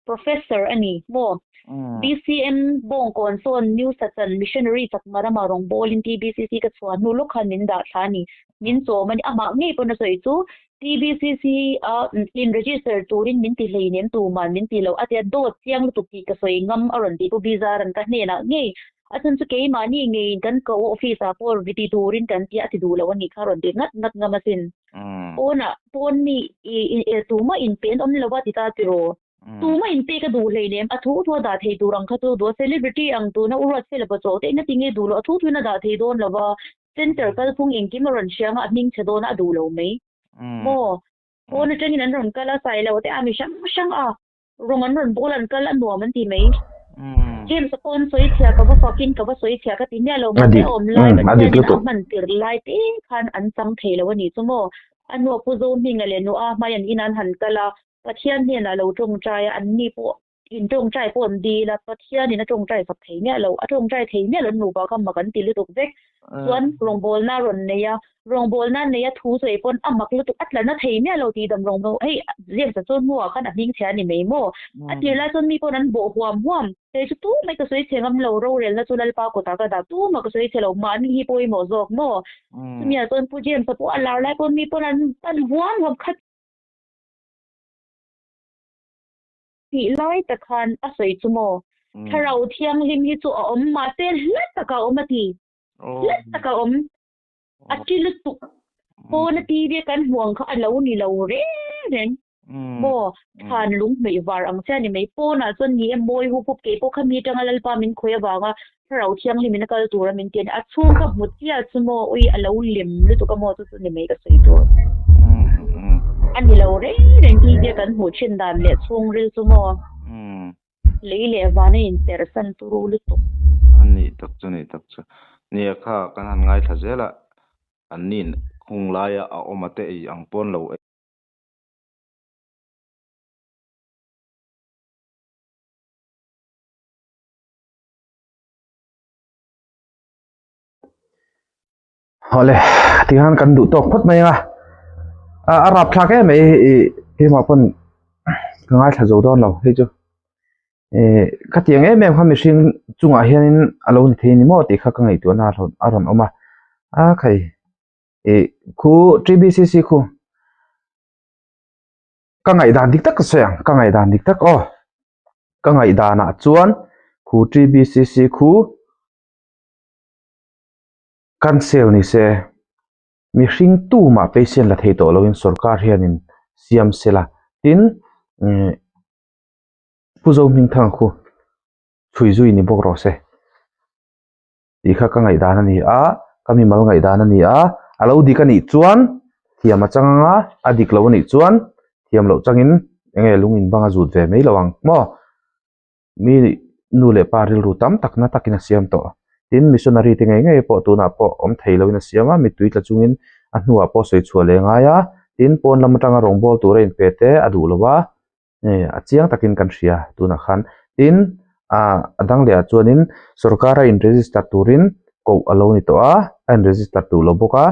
Professor a ni maw? BCM Bawngkawn sawn New Sachan Missionary chakma rama rawngbawlin TBCC ka chhuah hnu lawk khan min dah thla a ni. Min chawm a ni. Amah ngei pawn a sawi chu TBCC a in register turin min ti hleinem tuman min ti lo a tia dawt chiang lutuk tih ka sawi ngam a rawn tih Pu Bizaran ka hnenah ngei a chhan chu keimahni ngeiin kan ko office ah pawh ti turin kan tia a ti duh lo a nih kha a rawn ti ngat ngat ngam asin. Pawnah pawn mi i tumah inpe an awm lo a ti ta tiraw? Tumah inpe ka duh hleinem, a thu thu a dah thei tur ang kha chu duh a, celebrity ang tuna u ruat fela paw chawh te engati nge duh loh, a thu thuin a dah thei dawn lo va, center kalphung engkim a rawn hria anga a hming chhe dawn a, a duh lo mai. Maw? Pawn atangin an rawn kal a, sailo te a mi hrang hrang a, Rawng an rawn bawl an kal a nuam an ti mai. James a pawn sawi chhia ka va fakin ka va sawi chhia ka ti miah lo mahse a awm lai Pathianin a hman tirh lai te khan an chang thei lo a nih chu maw. A hnuah Pu Zohminga leh Nua hmai an in an han kal a, Pathian hnenah lo tawngtai a, an ni pawh in tawngtai pawh an dil a, Pathianin a tawngtai sak thei miah lo, a tawngtai thei miah lo an nupa kha mak an ti lutuk vek. Chuan rawngbawlna a rawn nei a, rawngbawlna nei a thu sawi pawn a mak lutuk, a tla na thei miah lo tih dam rawngbawlna hei James a chuan hnuah khan a hming chhe a ni mai maw? A tir lai chuan mi pawn an bawh huam huam, kei chu tumah ka sawi chhe ngam lo, rorelna chu Lalpa kutah ka dah, tumah ka sawi chhe lo, mahni hi pawimawh zawk maw? Chumi ah chuan Pu James a pawh a lar lai pawn mi pawn an pan huam huam khat tih lai tak khan a sawi chu maw? Thlarau Thianghlim hi chu a awm mahse hla taka awm a ti. Hla taka awm. A ti lutuk. Pawn a TV a kan hmuh ang kha a lo ni lo reng reng. Maw thlan lung hmeih var ang chiah a ni mai. Pawnah chuan ni e mawi hup hup kei pawh kha mi atanga Lalpa min khawih avanga Thlarau Thianghlim in a kal tur a min ti a ni. A chhung ka hmu chiah chu maw ui a lo lem lutuk a maw chu chu ni mai ka sawi tur. A ni lo reng reng TV a kan hmuh thin dan leh chhungril chu maw. Lei leh van a inperhsan turu lutuk. A nih tak chu nih tak chu. Nia kha kan han ngaithla zel a, an nin khung laia a awm a te ei ang pawn lo ei. Hawle tihian kan duh tawk phawt mai ang a, a rapthlak em mai ih keimah pawn ka ngaithla zo dawn lo hei chu ih khatiang em em kha mihring chungah hianin a lo ni thei a ni maw tih kha ka ngaihtuahna a rawn awm a, a khai ih khu T B C C khu ka ngaihdan dik tak ka sawi ang ka ngaihdan dik tak aw ka ngaihdanah chuan khu T B C C khu. Cancel ni se, mihring tumah patient la thei tawh loin sorkar hianin siam se la, tin Pu Zohmingthanga khu chhui zui ni bawk rawh se tih kha ka ngaihdan a ni a, ka mimal ngaihdan a ni a, a lo dik a nih chuan thiam a chang ang a, a dik lo a nih chuan thiam loh changin eng nge lung in bang a zut ve mai lo ang maw. Mi. nu leh pa rilru tam tak na takin a siam tawh. Tin, missionary te ngei ngei pawh tunah pawh awm thei loin a siam a, mittui tla chungin a hnuah pawh sawi chhuah leh ngai a. Tin, pawn lam atanga rawngbâwl tura inpe te a duh lo a, a chiang takin kan hria tunah khan. Tin, ah a dang lehah chuanin sorkara in register turin koh a lo ni tawh a, a in register duh lo bawk a.